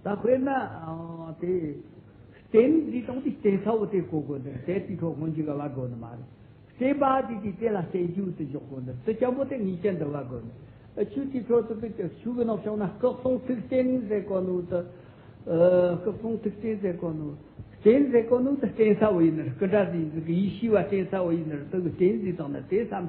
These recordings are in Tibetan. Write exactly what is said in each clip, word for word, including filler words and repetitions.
ད་དཔེར་ན་ཨ་དེ་བརྟེན་འདི་དང་དེ་བརྟེན་ས་བོ་དེ་གོ་དགོས་འདུག་དེ་དེ་ཁོ་སྔོན་འཇུག་ག་བ་དགོས་ནི་མ་རེད། བརྟེན་པ་དེ་དེ་དེ་ལ་བརྟེན་རྒྱུ་དེ་འཇོག་དགོས་འདུག་དེ་ཅང་པོ་དེ་ངེས་ཅན་དུ་བ་དགོས་ནི། ཨ་ཆུ་དེ་ཁྲོད་དུ་དེ་ཆུ་གི་ནང་བྱུང་ན་སྐུ་གསུང་ཐུགས་རྟེན་ཟེར་གོ་ནོ་དེ། ཨ་སྐུ་གསུང་ཐུགས་རྟེན་ཟེར་གོ་ནོ། རྟེན་ཟེར་གོ་ནོ་དེ་བརྟེན་ས་བོ་ཡིན་ནི་རེད། སྐུ་འདྲ་ཟིག་ཟིག་གི་ཡེ་ཤེས་བ་བརྟེན་ས་བོ་ཡིན་ནི་རེད། དེ་གི་རྟེན་ཟིག་དང་ནི་དེ་བསམ་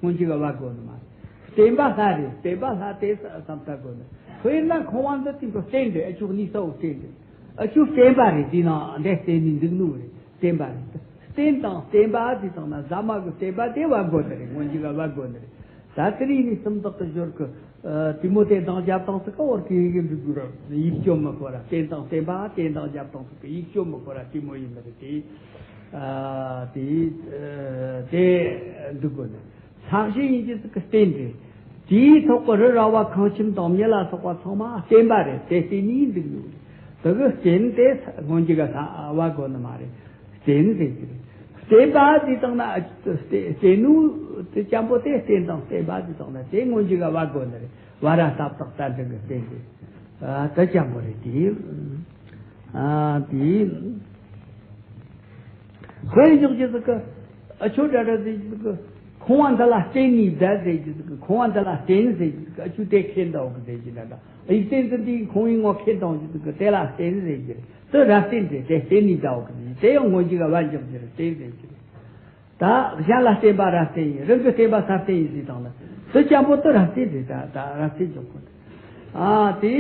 སྔོན་འཇུག་ག་བ་དགོས་ནི་མ་རེད། བརྟེན་པ་ལྷ་རེད། བརྟེན་པ་ལྷ་དེ་བསམ་ས་དགོས་ནི། དཔེར་ན་ཁོང་བ་འདི་དེ་ཚོ་རྟེན་རེད། ཨ་ཆུ་གནས་ས་བོ་རྟེན་རེད། ཨ་ཆུ་བརྟེན་པ་རེད། དེ་ནང་འདྲེ་བརྟེན་ནི་འདུག་ནོ་རེད། བརྟེན་པ་རེད། རྟེན་དང་བརྟེན་པ་དེ་དང་ན་ཟ་མ་གི་བརྟེན་པ་དེ་བ་དགོས་ནི་རེད། སྔོན་འཇུག་ག་བ་དགོས་ནི་རེད། ད་དེ་རིང་ནས་སུམ་རྟགས་ཀྱི་སྦྱོར་གི། ཨ་དེ་མོ་དེ་དང་རྒྱབ་དང་ཚིག་ག་བར་གི་ཡི་གེ་འབྲི་དགོས་ར། ཡིག་སྐྱོན་མི་དགོས་ར། རྟེན་དང་བརྟེན་པ་དེ་དང་རྒྱབ་དང་ཚིག་གི་ཡིག་སྐྱོན་མི་དགོས་ར། དེ་མོ་ཡིན་ནི་རེད་དེ། ཨ་དེ་ཨ་དེ་འདུག་དགོས་ནི། ས་གཞི་ཡིན་གྱི་ཚིག་གི་རྟེན་རེད། དེའི་ཐོག་གི་རི་ར་བ་ཁང་ཁྱིམ་དང་མྱི་ལ་སོགས་པ་ཚང་མ་བརྟེན་པ་རེད། དེ་བརྟེན་ནས་འདུག་ནོ་རེད། དེ་གི་རྟེན་དེ་སྔོན་འཇུག་ག་ས་བ་དགོས་ནི་མ་རེད། རྟེན་ཟེར་གྱི་རེད། བརྟེན་པ་དེ་དང་ན་རྟེན་ནོ་དེ་ཅང་པོ་དེ་རྟེན་དང་བརྟེན་པ་དེ་དང་ན་དེ་སྔོན་འཇུག་ག་བ་དགོས་ནི་རེད། བ་ར་ས་བཏགས་ཏ་འགྲེང་གི་རྟེན་དེ། ཨ་དེ་ཅང་པོ་རེད་དེ། ཨ་དེ། དཔེ་འཇོག་རྒྱུ་ཟིག་གི། ཨ་ཆོ་འདྲ་འདྲ་ཟེར་རྒྱུ་ཟིག་གི། ཁོང་བ་འདི་ལ་བརྟེན་ནས་བསྡད་ཟེར་རྒྱུ་ཟིག་གི། ཁོང་བ་འདི་ལ་བརྟེན་ཟེར་རྒྱུ་ཟིག་གི། ཨ་ཆོ་དེ་ཁེན་ད་འོག་གི་ཟེར་རྒྱུ་འདྲ་འདྲ། ཨ་ཡིག་བརྟེན་ཟིན་དེ་ཁོང་ཡིན་ངོ་ཁེན་ད་འོག་གི་ཟིག་གི། དེ་ལ་བརྟེན་ཟེར་རྒྱུ་རེད། དེ་ར་བརྟེན་རེད། དེ་བརྟེན་ནས་བསྡད་འོག་གི་ཟེར། དེ་ཡང་སྔོན་འཇུག་ག་བ་འཇོག་རྒྱུ་རེད། བརྟེན་ཟེར་རྒྱུ་རེད། ད་གཞན་ལ་བརྟེན་པ་ར་བརྟེན་ཡིན། རང་གི་བརྟེན་པ་ས་བརྟེན་ཡིན་ཟེར་དང་ལ། དེ་ཅང་པོ་དེ་ར་བརྟེན་རེད། ད་ད་ར་བརྟེན་འཇོག་དགོས། ཨ་དེ་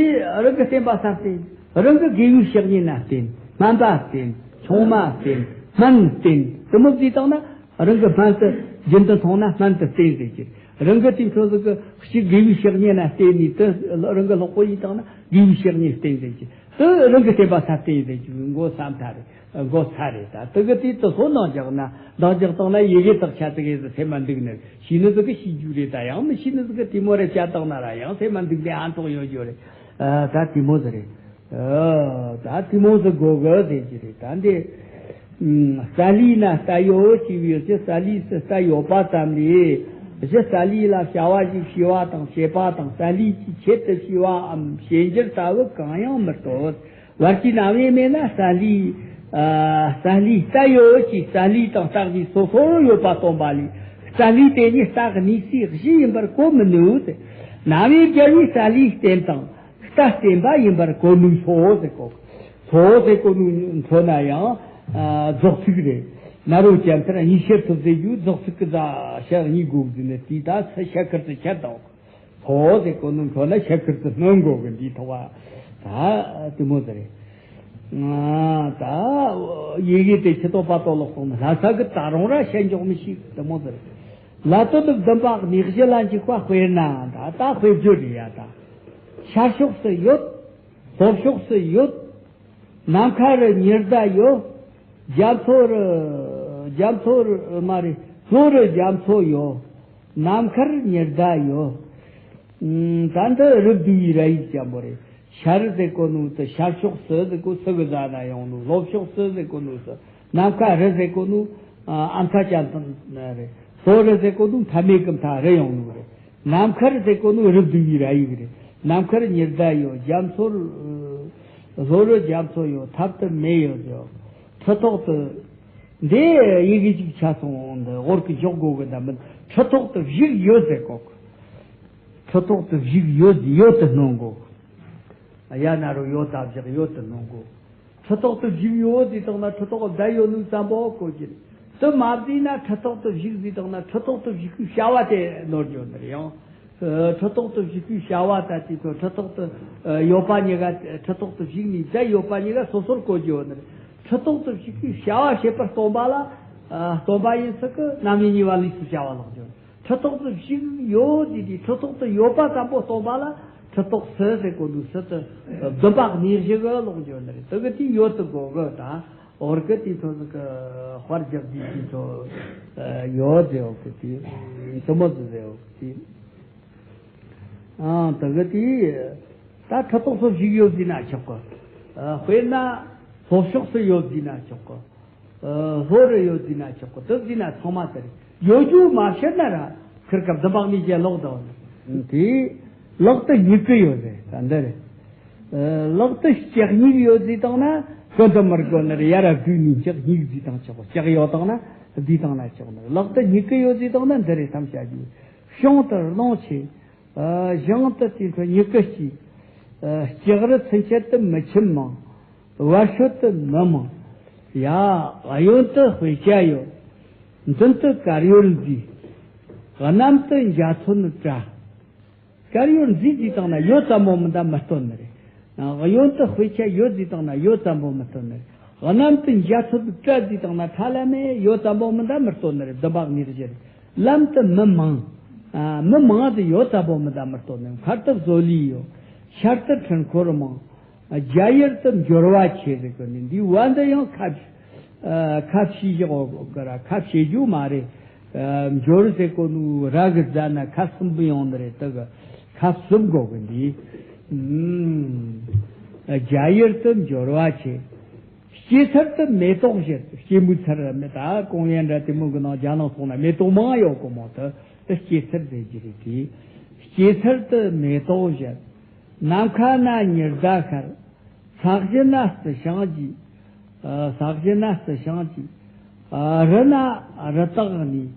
རང་གི་བརྟེན་པ་ས་བརྟེན། རང་གི་དགེ་བའི་བཤེས་གཉེན་ན་བརྟེན། སྨན་པ་བརྟེན། ཆུང་མ་བརྟེན། སྨན་བརྟེན། དེ་མོ་བརྩིས་བཏང་ན་རང་གི་སྨན་དེ་རྒྱུན་དུ་འཐུང་ན་སྨན་དེ་བརྟེན་ཟེར་གྱི། རང་གི་དེ་ཁྱོད་ཚོ་གི་གཅིག་དགེ་བའི་བཤེས་གཉེན་ན་བརྟེན་ནས་དེ་རང་གི་ལོག་པོ་ཡིན་བཏང་ན་དགེ་བའི་བཤེས་གཉེན་བརྟེན་ཟེར་གྱི། དེ་རང་གི་བརྟེན་པ་ས་བརྟེན་ཟེར་གྱི་མགོ་བསམ་ཐ་རེད། མགོ་ཚ་རེད། ད་དེ་གི་དེ་དེ་སོ་ནང་རྒྱག་ན་འདང་རྒྱག་བཏང་ན་ཡི་གེ་དག་ཆ་དེ་གི་སེམས་མ་འདུག་ནི། ཤེས་ནི་ཟིག་གི་ཤེས་རྒྱུ་རེད། ད་ཡང་མི་ཤེས་ནི་ཟིག་གི་དེ་མོ་རེ་བྱ་བཏང་ན་ར་ཡང་སེམས་མ་འདུག་ནི་ཨ་འཕྲོག་ཡོད་རྒྱུ་རེད། ཨ་ད་དེ་མོ་ཟིག་རེད། ཨ་ད་དེ་མོ་ཟིག་དགོས་གི་ཟེར་གྱི་རེད། ད་འདི་ཨ་ས་ལུའི་ན་རྟ་ཡོད་ཅེས་པའི་ཕྱིར་ས་ལུའི་སུ་རྟ་ཡོད་པ་ཙམ་ལས་གཞི་ས་ལུའི་ལ་བྱ་བ་ཞིག་བྱས་པ་དང་བྱེད་པ་དང་ས་ལུའི་ཀྱི་ཆེད་དུ་བྱས་པའམ་བྱེད་འགྱུར་ལྟ་བུ་གང་ཡང་མི་སྟོན། བར་གྱི་རྣམ་དབྱེ་མེད་ན་ས་ལུའི་ཨ་ས་ལུའི་རྟ་ཡོད་ཅེས་ས་ལུའི་དང་རྟགས་ཀྱིས་སོ་སོར་ཡོད་པ་སྟོན་པ་ལས། རྟ་ལུའི་དེ་ཉིད་རྟ་གནས་སའི་གཞི་ཡིན་པར་གོ་མི་ནུས་ཟེར། རྣམ་དབྱེ་བརྒྱད་ནི་ས་ལུའི་རྟེན་དང་རྟ་བརྟེན་པ་ཡིན་པར་གོ་ནུས་སོ་ཟེར་གོ། སོ་ཟེར་གོ་ནུས་མཚོན་ན་ཡང་ཨ་རྫོགས་ཚིག་རེད། ན་རོ་ཅན་མཐར་གཉིས་ཤར་ཐུབ་ཟེར་རྒྱུ་རྫོགས་ཚིག་གི་ཟ་ཤར་གཉིས་དགོས་ཟེར་ནས་དེའི་ད་ས་ཤ་ཁར་དུ་ཆད་དང་། ཧོ་ཟེར་གོ་ནོ་མཚོན་ན་ཤ་ཁུར་དུ་སྣོན་དགོས་གི། འདིའི་ཐོག་བ་ད་དེ་མོ་ཟེར། ད་ཡི་གེ་དེ་ཁྱི་ཏོ་པ་ཏོ་ལོག་སོང་ན་ལྷ་ས་གི་ད་རུང་ར་བཤད་འཇོག་མི་ཤེས་གི། དེ་མོ་ཟེར། ལ་དོན་དུ་བདུན་པ་གནས་གཞི་ལ་འཇུག་པ་དཔེར་ན་ད་ད་དཔེ་བརྗོད་རེད་ཡ། ད་ཤར་ཕྱོགས་སུ་ཡོད། ལྷོ་ཕྱོགས་སུ་ཡོད། ནམ་མཁའ་རུ་ཉི་ཟླ་ཡོད། རྒྱ་མཚོ་རུ་རྒྱ་མཚོ་རུ་མ་རེད། ལྷོ་རུ་རྒྱ་མཚོ་ཡོད། ནམ་མཁར་ཉི་ཟླ་ཡོད། ཨུམ། ད་འདི་རི་བསྡུ་བའི་ར་ཡིག་ཅན་པོ་རེད། ཤར་ཟེར་གོ་ནོ་དེ་ཤར་ཕྱོགས་སུ་ཟེར་གོ་སུ་གི་ཟ་ན་ཡོང་ནོ། ལྷོ་ཕྱོགས་སུ་ཟེར་གོ་ནོ་སུ། ནམ་མཁའ་རུ་ཟེར་གོ་ནོ་ཨ་མཐའ་ཅན་དང་རེད། ལྷོ་རུ་ཟེར་གོ་ནོ་མཐའ་མེད་གི་མཐའ་རུ་ཡོང་ནོ་རེད། ནམ་མཁར་ཟེར་གོ་ནོ་རི་བསྡུ་བའི་ར་ཡིག་རེད། ནམ་མཁར་ཉི་ཟླ་ཡོད། རྒྱ་མཚོར་ལྷོ་རུ་རྒྱ་མཚོ་ཡོད། ཐབ་ཏུ་མེ་ཡོད་ཟེར། ཁྲི་ཐོག་ཏུ། འདི་ཡི་གེ་གཅིག་ཆ་སོང་འདི་ཧོར་གི་འཇོག་དགོས་གི། ད་མིན་ཁྲི་ཐོག་ཏུ་བཞུགས་ཡོད་ཟེར་གོ། ཁྲི་ཐོག་ཏུ་བཞུགས་ཡོད། ཡོད་དུ་སྣོན་དགོས། ཡ་ན་རོ་ཡོད་ད་བཞག་ཡོད་དུ་སྣོན་དགོས། ཁྲི་ཐོག་ཏུ་བཞུགས་ཡོད་ཟེར་དང་ན་ཁྲི་ཐོག་བསྡད་ཡོད་ནོ་ཙམ་པོ་གོ་གི། དེ་མ་བཟླས་ན་ཁྲི་ཐོག་ཏུ་བཞུགས་ཟེར་དང་ན་ཁྲི་ཐོག་ཏུ་བཞུགས་པའི་བྱ་བ་དེ་ནོར་འགྱོ་ནི་རེད། ཡང་ཁྲི་ཐོག་ཏུ་བཞུགས་པའི་བྱ་བ་ད་དེ་ཚོ་ཁྲི་ཐོག་ཏུ་ཡོད་པ་གཉིས་ཀ། ཁྲི་ཐོག་ཏུ་བཞུགས་ནས་བསྡད་ཡོད་པ་གཉིས་ཀ་སོ་སོར་གོ་རྒྱུ་ཡོད་ནི་རེད། ཁྲི་ཐོག་ཏུ་བཞུགས་པའི་བྱ་བ་བྱེད་པར་སྟོན་པ་ལ་སྟོན་པ་ཡིན་ཚུལ་གྱི་རྣམ་དབྱེ་གཉིས་པ་ལས་སུ་བྱ་བ་ལོག་རྒྱུ། ཁྲི་ཐོག་ཏུ་བཞུགས་ཡོད་དེ་དེ་ཁྲི་ཐོག་ཏུ་ཡོད་པ་ཙམ་པོ་སྟོན་པ་ལ་ཁྲི་ཐོག་སུ་ཟེར་གོ་འདུག་སུ་དེ་བདུན་པ་གནས་གཞི་གི་ལོག་རྒྱུ་ནི་རེད། དེ་གི་དེ་ཡོད་དུ་གོ་གི། ད་ཧོར་གི་དེ་ཚོ་ཟིག་གི་དཔར་རྒྱག་དུས་དེ་ཚོ་ཡོད་ཟེར་ཡོད་གི། དེ་དེ་མོ་ཟིག་ཟེར་ཡོད་གི། དེ་ཨང་དེ་གི་དེ་ད་ཁྲི་ཐོག་སུ་བཞུགས་ཡོད་ཟེར་ན་ཆོག་གི། དཔེར་ན་ལྷོ་ཕྱོགས་སུ་ཡོད་ཟེར་ན་ཆོག་གི། ལྷོ་རུ་ཡོད་ཟེར་ན་ཆོག་གི། དེ་ཟེར་ན་ཚང་མ་དེ་རེད། ཡོད་རྒྱུ་མ་ཤེས་ན་ར་ཁིར་ཀ་བདུན་པ་གནས་གཞི་ལོག་དང་། དེ་ལོག་ཏུ་ཉིད་ཀྱི་ཡོད་ཟེར། ད་འདི་རེད། ལག་ཏུ་ལྕགས་སྨྱུག་ཡོད་ཟེར་བཏང་ན་གོ་དུ་མི་དགོས་ནི་རེད། ཡར་ར་བསྡུས་ནས་ལྕགས་སྨྱུག་ཟེར་བཏང་ཆོག་ལྕགས་ཡོད་བཏང་ན་བསྡུས་བཏང་ན་ཆོག་ནི་རེད། ལག་ཏུ་སྨྱུ་གུ་ཡོད་ཟེར་བཏང་ན་འདི་རེད་བསམ་བྱ་རྒྱུ། ཞིང་དུ་རླུང་ཆེ། ཞིང་དུ་དེ་ཚོ་སྨྱུ་གུ་སྐྱེས། ལྕགས་རི་ཚུན་ཆད་དུ་མི་ཁྱིམ་མང་། བར་ཤོད་དུ་མི་མང་། ཡ། གཡོན་དུ་དཔེ་ཆ་ཡོད། མདུན་དུ་དཀར་ཡོལ་མཛེས། གནམ་དུ་འཇའ་ཚོན་བཀྲ། དཀར་ཡོལ་མཛེས་ཟེར་བཏང་ན་ཡོད་ཙམ་པོ་མིན་ད་མི་སྟོན་ནི་རེད། གཡོན་དུ་དཔེ་ཆ་ཡོད་ཟེར་བཏང་ན་ཡོད་ཙམ་པོ་མི་སྟོན་ནི་རེད། གནམ་དུ་འཇའ་ཚོན་བཀྲ་ཟེར་བཏང་ན་ཁྲ་ལམ་མེ་ཡོད་ཙམ་པོ་མིན་ད་མི་སྟོན་ནི་རེད། འདུན་པ་གཉེར་གཞི་རེད། ལམ་དུ་མི་མང་། མི་མང་དུ་ཡོད་ཙམ་པོ་མིན་ད་མི་སྟོན་ནི་རེད། མཁར་དུ་བཟོ་ལས་ཡོད། ཤར་དུ་འཕྲུལ་འཁོར་མང་། རྒྱ་ཡུལ་དུ་འབྱོར་བ་ཆེ་ཟེར་གི་ནི་འདིའི་བ་འདི་ཡང་ཁ་ཁ་ཕྱེ་བཞག་གི་ར་ཁ་ཕྱེ་རྒྱུ་མ་རེད། འབྱོར་ཟེར་གོ་ནུ་ར་གི་རྫ་ན་ཁ་གསུམ་པོ་ཡོང་ནི་རེད། དེ་གི་ཁ་གསུམ་གོ་གི་འདི། རྒྱ་ཡུལ་དུ་འབྱོར་བ་ཆེ། སྐྱེ་ཚར་དུ་མེ་ཏོག་བཞད། སྐྱེ་མོས་ཚར་མེ་ད་ཀོང་ཡན་འདྲ་དེ་མོ་གི་ནང་རྒྱ་ནག་སོང་ན་མེ་ཏོག་མང་ཡོད་གོ་མོ་དུ་དུ་སྐྱེ་ཚར་ཟེར་གྱི་རེད་དེ། སྐྱེ་ཚར་དུ་མེ་ཏོག་བཞད། ནམ་མཁའ་ན་ཉི་ཟླ་ཤར། ས་གཞི་ན་རྩི་ཤིང་སྐྱེས། ས་གཞི་ན་རྩི་ཤིང་སྐྱེས། རི་ན་རི་དྭགས་གནས།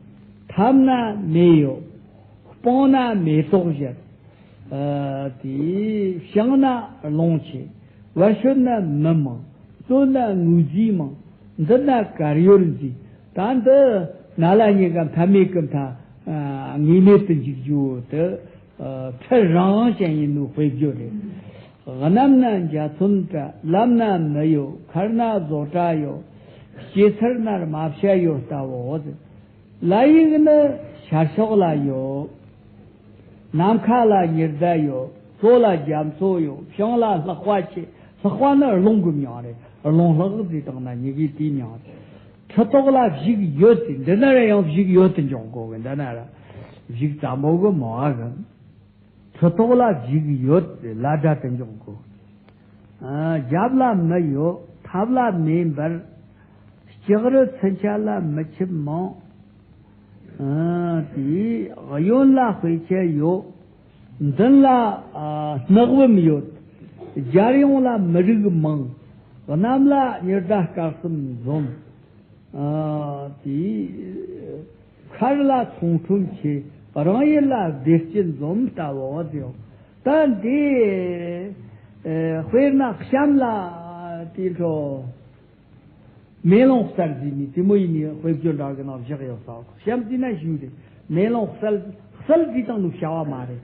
འཐབ་ན་མེ་ཡོད། སྤང་ན་མེ་ཏོག་བཞད། དེ་བཤང་ན་རླུང་ཆེ། བར་ཤོད་ན་མི་མང་། སྟོད་ན་དངོས་རྫས་མང་། མདུན་ན་དཀར་ཡོལ་མཛེས། ད་འདི་ན་ལ་ཉེ་ག་མཐའ་མེད་ཀི་མཐའ་ངེས་མེད་དུ་འཇིག་རྒྱུ་དེ། ཚུལ་རང་དབང་ཅན་ཡིན་ནོ་དཔེ་བརྗོད་རེད། གནམ་ན་འཇའ་ཚོན་བཀྲ། ལམ་ན་མི་ཡོད། མཁར་ན་བཟོ་གྲྭ་ཡོད། སྐྱེ་ཚར་ན་རྨ་བྱ་ཡོད་ལྟ་བུའོ་ཟེར། ལ་ཡིག་ནི་ཤར་ཕྱོགས་ལ་ཡོད། ནམ་མཁའ་ལ་ཉི་ཟླ་ཡོད། མཚོ་ལ་རྒྱ་མཚོ་ཡོད། བྱང་ལ་ལྷགས་པ་ཆེ། ལྷགས་པ་ནི་རླུང་གི་མྱིང་རེད། རླུང་ལྷགས་ཟེར་བཏང་ན་ཉི་གི་དེའི་མྱིང་རེད། ཁྲི་ཐོག་ལ་བཞུགས་ཡོད་ཟེར། འདི་ན་ར་ཡང་བཞུགས་ཡོད་དུ་འཇོག་དགོས་གི། འདི་ན་ར་བཞུགས་ཙམ་པོ་གི་མ་བ་གི། ཁྲི་ཐོག་ལ་བཞུགས་ཡོད་ལ་སྒྲ་དེ་འཇོག་དགོས། རྒྱབ་ལ་མི་ཡོད། ཐབ་ལ་མེ་འབར། ལྕགས་རི་ཚུན་ཆད་ལ་མི་ཁྱིམ་མང་། དེ་གཡོན་ལ་དཔེ་ཆ་ཡོད། མདུན་ལ་སྣག་བུམ་ཡོད། རྒྱལ་ཡོངས་ལ་མི་རིགས་མང་། གནམ་ལ་ཉི་ཟླ་སྐར་གསུམ་འཛོམས། ཨ། དེ། མཁར་ལ་ཚོང་ཁྲོམ་ཆེ། རང་ཡུལ་ལ་བདེ་སྐྱིད་འཛོམས་ལྟ་བུ་དེའོ། ད་འདི། ཨེ། དཔེར་ན་གཤམ་ལ་དེ་འཕྲོ། མེ་ལོང་གསལ་ཟེར་ནི་དེ་མོ་ཡིན་ནི་དཔེ་བརྗོད་འདྲ་གི་ནང་བཞག་ཡོད་ས། གཤམ་དེ་ན་ཞུས་ཏེ། མེ་ལོང་གསལ། གསལ་ཟེར་དང་ནི་བྱ་བ་མ་རེད།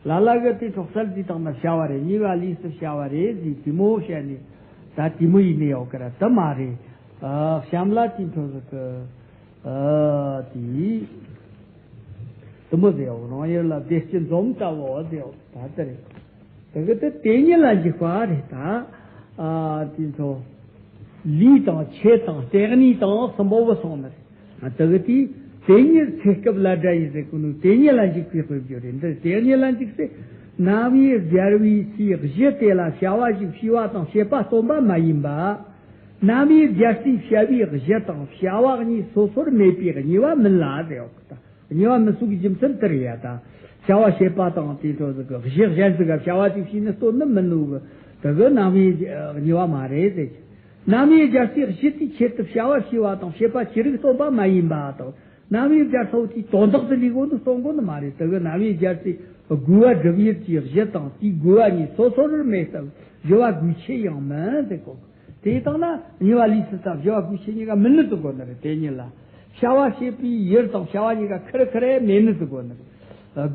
ལ་ལ་གི་དེ་འཕྲོ་གསལ་ཟེར་དང་ན་བྱ་བ་རེད། གཉིས་པ་ལུས་སུ་བྱ་བ་རེད་ཟེར་དེ་མོ་བཤད་ནི། ད་དེ་མོ་ཡིན་ནི་ཡོད་གི་ར་དེ་མ་རེད། ཨ། གཤམ་ལ་དེ་འཕྲོ་ཟིག་གི། ཨ། དེ། དེ་མོ་ཟེར་ཡོད། རང་ཡུལ་ལ་བདེ་སྐྱིད་འཛོམས་ལྟ་བུ་ཟེར་ཡོད། ད་དེ་རེད། དེ་གི་དེ་དེ་ཉིད་ལ་འཇུག་པ་རེད་ད། ཨ། དེ་འཕྲོ། ལུས་དང་ཆོས་དང་ལྟེ་གནས་དང་གསུམ་པོ་བུ་སོང་ནི་རེད། དེ་གི་དེ་དེ་ཉིད་ཚེ་སྐབས་ལ་སྒྲ་ཡིན་ཟེར་གོ་ནོ་དེ་ཉིད་ལ་འཇུག་པའི་དཔེ་བརྗོད་རེད། འདི་དེ་ཉིད་ལ་འཇུག་ཚེ། རྣམ་དབྱེ་སྦྱར་བའི་ཚེ་གཞི་དེ་ལ་བྱ་བ་ཞིག་བྱས་པ་དང་བྱེད་པ་སྟོན་པ་མ་ཡིན་པ། རྣམ་དབྱེ་སྦྱར་ཚེ་བྱ་བའི་གཞི་དང་བྱ་བ་གཉིས་སོ་སོར་མེད་པའི་གཉིས་པ་མིན་ལ་ཟེར་ཡོད་གི་ད། གཉིས་པ་མིན་སོགས་ཀྱི་རྒྱུ་མཚན་དེ་རེད་ཡ་ད། བྱ་བ་བྱེད་པ་དང་དེ་འཕྲོ་ཟིག་གི་གཞི་གཞན་ཟིག་ག་བྱ་བ་ཅིག་བྱས་ནས་སྟོན་ནི་མིན་ནོ་གི། དེ་གི་རྣམ་དབྱེ་གཉིས་པ་མ་རེད་ཟེར་གི། རྣམ་དབྱེ་སྦྱར་ཚེ་གཞི་དེའི་ཆེད་དུ་བྱ་བ་བྱས་པ་དང་བྱེད་པ་ཅི་རིགས་སྟོན་པ་མ་ཡིན་པ་དང་། རྣམ་དབྱེ་སྦྱར་ཚོ་དེའི་དོན་དག་དེ་ལས་གོ་ནི་སྟོན་གོ་ནི་མ་རེད། དེ་གི་རྣམ་དབྱེ་སྦྱར་ཚེ་དགོས་པ་སྒྲུབ་ཡུལ་གྱི་གཞི་དང་དེའི་དགོས་པ་གཉིས་སོ་སོར་མེད་སྟབས་བྱ་བ་དགོས་ཆེད་ཡང་མིན་ཟེར་གོ། དེ་ལྟ་ན་གཉིས་པ་ལུས་སུ་དང་བྱ་བ་དགོས་ཆེད་གཉིས་ཀ་མིན་ནི་ཟེར་གོ་ནི་རེད། དེ་ཉིད་ལ་བྱ་བ་བྱེད་པའི་ཡུལ་དང་བྱ་བ་གཉིས་ཀ་ཁེར་ཁེར་མེད་ནི་ཟེར་གོ་ནི་རེད།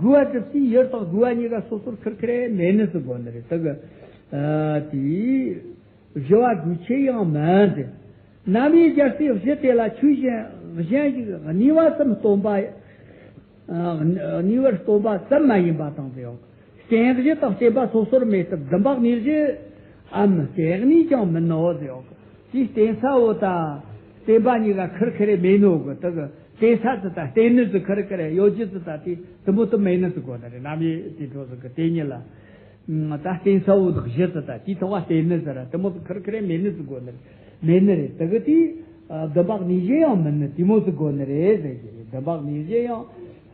དགོས་པ་སྒྲུབ་ཚེ་ཡུལ་དང་དགོས་པ་གཉིས་ཀ་སོ་སོར་ཁེར་ཁེར་མེད་ནི་ཟེར་གོ་ནི་རེད། དེ་གི། ཨ། དེ། བྱ་བ་དགོས་ཆེད་ཡང་མིན་ཏེ། རྣམ་དབྱེ་སྦྱར་ཚེ་གཞི་དེ་ལ་ཆོས་གཞན་གཞན་ཞིག་གནས་པ་ཙམ་སྟོན་པ། ཨ། གནས་པར་སྟོན་པ་ཙམ་མ་ཡིན་པ་དང་ཟེར་ཡང་། རྟེན་གཞི་དང་བརྟེན་པ་སོ་སོར་མེད་སྟབས་བདེན་པ་གནས་གཞི་འམ་རྟེན་གནས་ཀྱང་མིན་ནོ་ཟེར་ཡང་། དེའི་རྟེན་ས་བོ་དང་བརྟེན་པ་གཉིས་ཀ་ཁེར་ཁེར་མེད་ནོ་གི། དེ་གི་རྟེན་ས་ཙི་ད་རྟེན་གནས་ཙི་ཁེར་ཁེར་ཡོད་རྒྱུ་ཙི་ད་དེ་དེ་མོ་དུ་མེད་ནི་ཟེར་གོ་ནི་རེད། རྣམ་དབྱེ་དེ་འཕྲོ་ཟིག་གི་དེ་ཉིད་ལ། ད་རྟེན་ས་བོ་དག་གཞི་ཙི་ད་དེའི་ཐོག་བ་རྟེན་གནས་ཟེར་ར་དེ་མོ་ཁེར་ཁེར་མེད་ནི་ཟེར་གོ་ནི་རེད། མེད་ནི་རེད། དེ་གི་དེ་བདེན་པ་གནས་གཞི་ཡང་མིན་ནི་དེ་མོ་ཟེར་གོ་ནི་རེད་ཟེར་གི་རེད། བདེན་པ་གནས་གཞི་ཡང་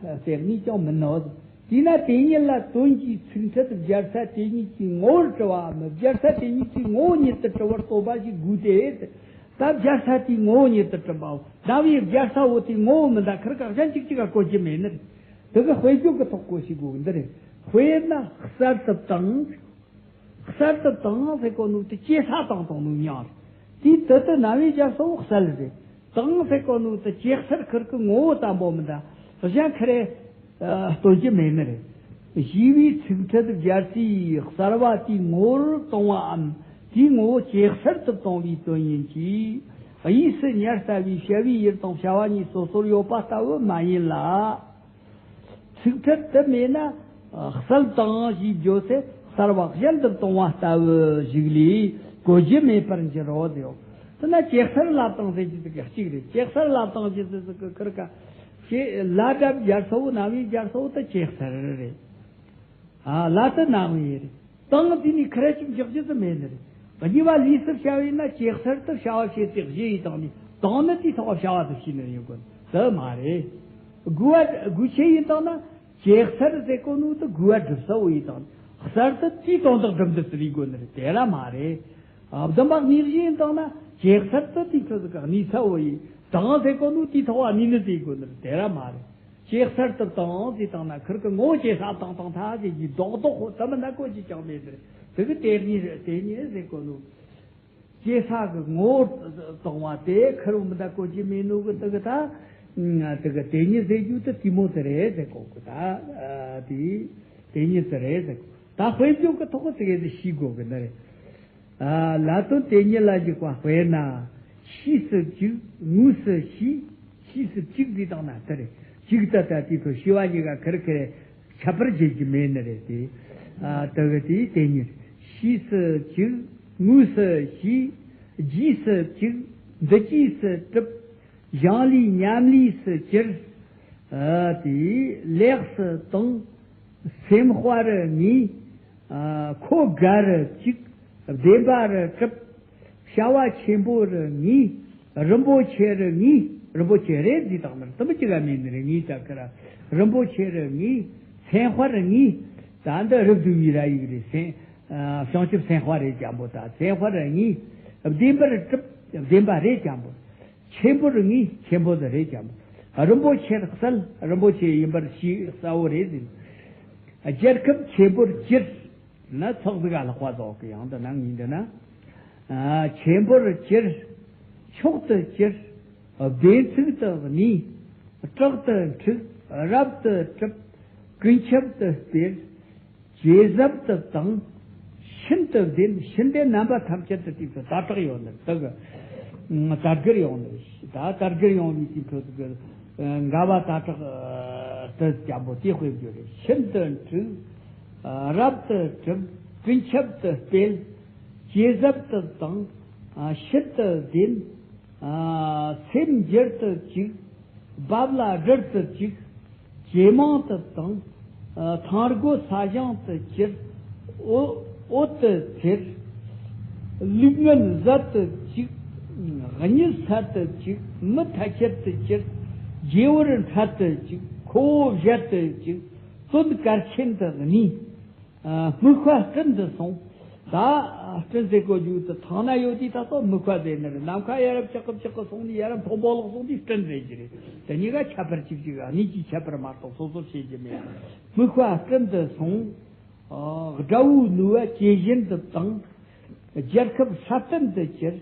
རྟེན་གནས་ཀྱང་མིན་ནོ། དེས་ན་དེ་ཉིད་ལ་དོན་གྱི་ཚིག་ཕྲད་སྦྱར་ས་དེ་ཉིད་ཀྱི་ངོ་བོར་གྲུབ་པའམ། སྦྱར་ས་དེ་ཉིད་ཀྱི་ངོ་བོ་ཉིད་དུ་གྲུབ་པར་རྟོགས་པ་ཞིག་དགོས་ཏེ། ད་སྦྱར་ས་དེའི་ངོ་བོ་ཉིད་དུ་གྲུབ་པའོ། རྣ་བའི་སྦྱར་ས་བོ་དེའི་ངོ་བོ་མིན་ད་ཁིར་ཀ་གཞན་གཅིག་གཅིག་ག་གོ་རྒྱུ་མེད་ནི་རེད། དེ་གི་དཔེ་བརྗོད་ཀྱི་ཐོག་གོ་ཞིག་དགོས་གི་འདི་རེད། དཔེར་ན་གསར་དུ་བཏང་། གསར་དུ་བཏང་ཟེར་གོ་ནོ་དེ་སྐྱེ་ས་བཏང་བཏང་ནོ་མྱིང་རེད། དེའི་དེ་དེ་རྣ་བའི་སྦྱར་ས་བོ་གསལ་རེད། བཏང་ཟེར་གོ་ནོ་དེ་སྐྱེ་གསར་ཁིར་ཀི་ངོ་བོ་ཙམ་པོ་མིན་ད། གཞན་ཁི་རེ་ཨ་སྟོན་རྒྱུ་མེད་ནི་རེད། ཞེས་པའི་ཚིག་ཕྲད་སྦྱར་སའི་གསར་བ་དེའི་ངོ་བོར་གཏོང་བའམ། དེའི་ངོ་བོ་སྐྱེ་གསར་དུ་གཏོང་བའི་དོན་ཡིན་གྱི། དབྱིས་སུ་ཉར་ལྟ་བུའི་བྱ་བའི་ཡུལ་དང་བྱ་བ་གཉིས་སོ་སོར་ཡོད་པ་ལྟ་བུ་མ་ཡིན་ལ། ཚིག་ཕྲད་དུ་མེད་ན་གསལ་དང་ཞེས་བརྗོད་ཚེ་གསར་བ་གཞན་དུ་གཏོང་བ་ལྟ་བུ་ཞིག་ལས་གོ་རྒྱུ་མེད་པར་འགྱུར་རོ་ཟེར། དེ་ན་སྐྱེ་གསར་ལབ་བཏང་ཟེར་གྱི་དེ་ག་གཅིག་རེད། སྐྱེ་གསར་ལབ་བཏང་ཟེར་ཟེར་གི་ཁིར་ཀ་ཞེས་ལ་སྒྲ་སྦྱར་ས་བོ་རྣ་བའི་སྦྱར་ས་བོ་དེ་སྐྱེ་གསར་རེད། ཨ་ལ་དེ་རྣ་བའི་རེད། བཏང་དེ་ནི་ཁི་རེ་ཅིག་འཇོག་རྒྱུ་དེ་མེད་ནི་རེད། གཉིས་པ་ལུས་སུ་བྱ་བས་ན་སྐྱེ་གསར་དུ་བྱ་བ་བྱེད་དེ་གཞི་ཡི་དང་ནི་བཏང་ནི་དེའི་ཐོག་བྱ་བ་དེ་བྱས་ནི་ཡིན་དགོས་དེ་མ་རེད། དགུ་བ་དགུ་ཆེ་ཡིན་དང་ན་སྐྱེ་གསར་ཟེར་གོ་ནོ་དེ་དགུ་བ་སྒྲུབ་ས་བོ་ཡིན་དང་ནི་གསར་དུ་དེའི་དོན་དག་སྒྲུབ་འདི་ཟེར་ཡིན་དགོས་ནི་རེད། དེ་ར་མ་རེད། ཨ་བདུན་པ་གནས་གཞི་ཡིན་དང་ན་སྐྱེ་གསར་དུ་དེའི་ཁྲོད་དུ་གནས་ས་བོ་ཡིན། བཏང་ཟེར་གོ་ནོ་དེའི་ཐོག་བ་གནས་ནི་ཟེར་དགོས་ནི་རེད། དེ་ར་མ་རེད། སྐྱེ་གསར་དུ་བཏང་ཟེར་བཏང་ན་ཁིར་ཀི་ངོ་བོ་སྐྱེ་ས་བཏང་བཏང་ཐ་ཟེར་གྱི་རྡོག་རྡོག་ཁོ་ད་མི་ན་གོ་གི་ཀྱང་མེད་ཟེར། དེ་གི་དེ་གཉིས་རེད། དེ་གཉིས་ཟེར་གོ་ནོ། སྐྱེ་ས་གི་ངོ་བོ་བཏང་བ་དེ་ཁིར་མི་ན་གོ་གི་མེད་ནོ་གི་དེ་གི་ད། དེ་གི་དེ་གཉིས་ཟེར་རྒྱུ་དེ་དེ་མོ་དེ་རེད་ཟེར་གོ་གི་ད། དེ་དེ་གཉིས་དེ་རེད་ཟེར་གོ། ད་དཔེ་བརྗོད་གི་ཐོག་གི་དེ་གི་དེ་ཤེས་དགོས་གི་ནི་རེད། ལ་དོན་དེ་ཉིད་ལ་འཇུག་པ་དཔེར་ན། ཕྱིས་སུ་བཅུག་དངོས་སུ་ཕྱིས། ཕྱིས་སུ་བཅུག་ཟེར་བཏང་ན་དེ་རེད། བཅུག་ད་ལྟ་དེ་ཚོ་ཤེས་པ་གཉིས་ཀ་ཁིར་ཁིར་ཁྱད་པར་འབྱེད་ཀྱི་མེད་ནི་རེད་དེ། ཨ་དེ་གི་དེ་དེ་ཉིད་ཕྱིས་སུ་བཅུག་དངོས་སུ་ཕྱིས། རྗེས་སུ་བཅུག་འདི་རྗེས་སུ་གྲུབ། ཞིང་ལས་ཉམས་ལས་སུ་གྱུར། ཨ་དེ་ལེགས་སུ་བཏང་། སེམས་དཔའ་རུ་ངེས། ཨ་ཁོ་དགའ་རུ་བཅུག་བདེན་པ་རུ་གྲུབ། བྱ་བ་ཆེན་པོ་རུ་ངེས། རིན་པོ་ཆེ་རུ་ངེས། རིན་པོ་ཆེ་རེད་ཟེར་དང་མིན་དུ་མི་གཅིག་ག་མིན་ནི་རེད། ངེས་ད་ཁི་ར་རིན་པོ་ཆེ་རུ་ངེས། སེམས་དཔའ་རུ་ངེས། ད་འདི་རུ་བསྡུ་བའི་ར་ཡིག་རེད། སེམས་ཨ་བྱང་ཆུབ་སེམས་དཔའ་རེད་ཀྱང་པོ། ད་སེམས་དཔའ་རུ་ངེས། བདེན་པར་གྲུབ། བདེན་པ་རེད་ཀྱང་པོ། ཆེན་པོར་ངེས། ཆེན་པོ་དེ་རེད་ཀྱང་པོ། རིན་པོ་ཆེར་གསལ། རིན་པོ་ཆེ་ཡིན་པར་ཤེས་གསལ་བོ་རེད་ཟེར། རྒྱལ་ཁབ་ཆེན་པོར་གྱུར། ན་ཚོགས་ཟིག་ག་ལྷག་པ་ཟོག་གི་ཡང་འདི་ན་ངས་འདི་ན། ཨ་ཆེན་པོར་གྱུར། མཆོག་ཏུ་གྱུར། བདེན་ཚིག་ཏུ་གནས། དྲག་ཏུ་འཁྲུགས། རབ་ཏུ་གྲུབ། ཀུན་ཁྱབ་ཏུ་སྤེལ། ཇེ་ཟབ་ཏུ་བཏང་། ཤིན་ཏུ་བདེན། ཤིན་ཏུ་རྣམ་པ་ཐམས་ཅད་དུ་དེ་ཚོ་ད་དྲག་ཡོང་ནི་དེ་གི་དར་དཀར་ཡོང་ནི། ད་དར་དཀར་ཡོང་ནི་དེ་ཚོ་དེ་གི་འགལ་བ་ད་དྲག་དུ་ཀྱང་པོ་དེ་དཔེ་བརྗོད་རེད། ཤིན་ཏུ་འཁྲུགས། རབ་ཏུ་གྲུབ། ཀུན་ཁྱབ་ཏུ་སྤེལ། ཇེ་ཟབ་ཏུ་བཏང་། ཤིན་ཏུ་བདེན། སེམས་འགྱུར་དུ་བཅུག་རྦབ་ལ་སྦྲུལ་དུ་བཅུག་ཇེ་མང་དུ་བཏང་། ཐང་སྒོ་ས་ཞིང་དུ་གྱུར། འོ་འོད་དུ་འཚེར། ལུས་ངན་ཟད་དུ་བཅུག་གཉིད་སད་དུ་བཅུག་མི་ཐ་ཆད་དུ་གྱུར། རྒྱལ་བུར་འཕྲད་དུ་བཅུག་ཁོ་བོ་བཞད་དུ་བཅུག་དོན་གལ་ཆེན་དུ་གནས། ཨ་སྨིག་པ་སྤྲིན་དུ་སོང་། ད་སྤྲིན་ཟེར་གོ་རྒྱུ་དེ་ཐང་ན་ཡོད་དུས་ད་ལྟ་སྨིག་པ་ཟེར་ནི་རེད། ནམ་མཁའ་ཡ་རབས་ཆག་གི་ཆག་གི་སོང་ནས་ཡ་རབས་མཐོན་པོ་ལོག་སོང་དུས་སྤྲིན་ཟེར་གྱི་རེད། དེ་གཉིས་ཀ་ཁྱད་པར་གཅིག་གཅིག་གཉིས་ཀྱི་ཁྱད་པར་མ་གཏོགས་སོ་སོར་ཤེས་ཀྱི་མེད། སྨིག་པ་སྤྲིན་དུ་སོང་། ཨ་དགྲ་བོའི་ནུས་པ་ཇེ་ཞན་དུ་བཏང་། རྒྱལ་ཁབ་སྲ་བརྟན་དུ་གྱུར།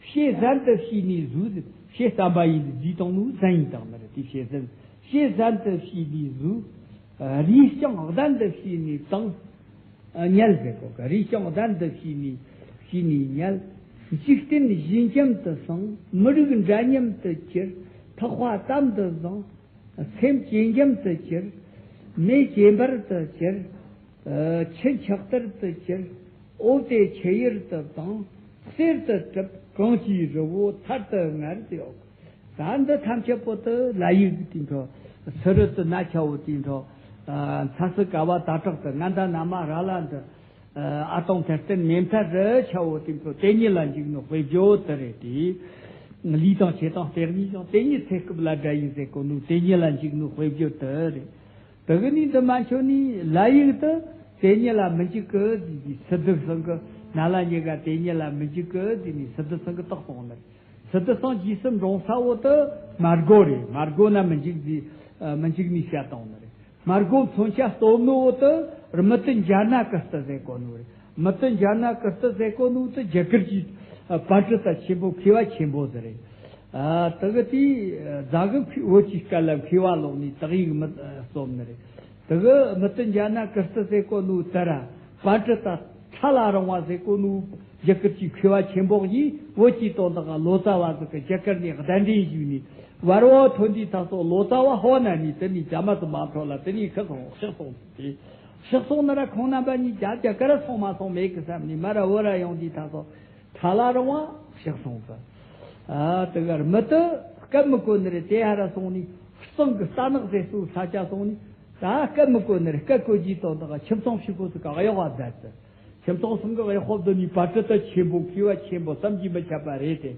ཕྱེད་ཟན་དུ་བྱས་ནས་ཟོས། ཕྱེད་བསམ་པ་ཡིས་བཟས་བཏང་ནོ་ཟན་ཡིན་བཏང་ནི་རེད། དེ་ཕྱེད་ཟན། ཕྱེད་ཟན་དུ་བྱས་ནས་ཟོས། རུས་རྐྱང་གདན་དུ་བྱས་ནས་བཏང་། ཉལ་ཟེར་གོ་གི། རུས་རྐྱང་གདན་དུ་བྱས་ནས་བྱས་ནས་ཉལ། འཇིག་རྟེན་ཞི་འཇམ་དུ་སོང་། མི་རིགས་འདྲ་མཉམ་དུ་གྱུར། ཐག་པ་དམ་དུ་བཟུང་། སེམས་ཇེ་འཇམ་དུ་གྱུར། མེ་ཇེ་འབར་དུ་གྱུར། ཆུ་འཁྱག་ལྟར་དུ་གྱུར། འོད་དེ་ཆུ་ཡུར་དུ་བཏང་། གསེར་དུ་གྲུབ། གངས་ཀྱི་རི་བོ་ཐར་དུ་དངར་ཟེར་ཡོད། ད་འདི་ཐམས་ཅད་པོ་དེ་ལ་ཡིག་དེ་འཕྲོ་སུ་རུ་དུ་ན་ཆ་བོ་དེ་འཕྲོ་ཚ་སུ་ཀ་བ་ད་དྲག་ཏུ་ང་ད་ན་མ་ར་ལ་འདི་ཨ་སྟོང་ཐེར་བརྟེན་མེ་མཐའ་རུ་ཆ་བོ་དེ་འཕྲོ་དེ་ཉིད་ལ་འཇིགས་ནོ་དཔེ་བརྗོད་དེ་རེད་དེ། ལུས་དང་ཆོས་དང་གཏེར་གཉིས་ཀྱང་དེ་ཉིད་ཚེ་སྐབས་ལ་དགྲ་ཡིན་ཟེར་གོ་ནོ་དེ་ཉིད་ལ་འཇིགས་ནོ་དཔེ་བརྗོད་དེ་རེད། དེ་གི་ནི་འདི་མ་འཆོལ་ནི་ལ་ཡིག་ཏུ་དེ་ཉིད་ལ་མི་འཇིགས་ཀི་ཟེར་ནི་སི་ཏུ་ཚང་གི་ན་ལ་ཉེ་ག་དེ་ཉིད་ལ་མི་འཇིགས་ཀི་ཟེར་ནི་སི་ཏུ་ཚང་གི་རྟགས་སོང་ནི། སི་ཏུ་ཚང་རྗེས་སུ་འབྲང་ས་བོ་དུ་མར་གོ་རེད། མར་གོ་ན་མི་འཇིགས་ཟེར་མི་འཇིགས་ནི་བཤད་བཏང་ནི་རེད། མར་གོ་མཚོན་ཆ་སྟོབས་ནོ་བོ་དུ་རྨི་ཏི་འཇའ་ན་ཀི་སྟི་ཟེར་གོ་ནོ་རེད། རྨི་ཏི་འཇའ་ན་ཀི་སྟི་ཟེར་གོ་ནོ་དུ་རྒྱ་གར་གྱི་པཎྜི་ཏ་ཆེན་པོ་མཁས་པ་ཆེན་པོ་ཟེར་རེད། ཨ། དེ་གི་དེའི་རྫ་གི་བོད་ཀྱི་སྐད་ལ་མཁས་པ་ལོག་ནས་དག་ཡིག་མི་རྩོམ་ནི་རེད། དེ་གི་རྨི་ཏི་འཇའ་ན་ཀི་སྟི་ཟེར་གོ་ནོ་དུ་ར་པཎྜི་ཏ་ཁྲ་ལ་རིང་བ་ཟེར་གོ་ནོ་རྒྱ་གར་གྱི་མཁས་པ་ཆེན་པོ་ཡིས་བོད་ཀྱི་དོན་དག་ལོ་ཙཱ་བ་ཟིག་གི་རྒྱ་གར་ནས་གདན་འདྲེན་ཞུས་ནས་བར་བ་ཐོན་དུས་ད་སོ་ལོ་ཙཱ་བ་ཧོ་ན་ནི་དེ་ནས་རྒྱ་མ་དུ་མ་འཕྲོ་ལ་དེ་ནས་ཤི་སོང་ཤི་སོང་དེ་ཤི་སོང་ན་ར་ཁོང་རྣམ་པ་གཉིས་རྒྱ་རྒྱ་གར་སོང་མ་སོང་མེད་གི་བསམ་ནས་མ་ར་བོད་ར་ཡོང་དུས་ད་སོ་ཁྲ་ལ་རིང་བ་ཤི་སོང་གི། ཨ། དེ་གར་མི་དུ་སྐད་མི་གོ་ནི་རེད། དེ་ཧ་ར་སོང་ནས་གཙང་གི་རྟ་ནག་ཟེར་སུ་ས་ཆ་སོང་ནས་ད་སྐད་མི་གོ་ནི་རེད། སྐད་གོ་རྒྱུའི་དོན་དག་ཁྱིམ་ཚང་ཕྱུག་པོ་ཟིག་ག་གཡོག་བ་བསྡད་ཟེར། ཁྱིམ་ཚང་སང་གི་གཡོག་པོ་འདི་ནི་པཎྜི་ཏ་ཆེན་པོ་མཁས་པ་ཆེན་པོ་བསམ་གྱིས་མི་ཁྱབ་པ་རེད་དེ།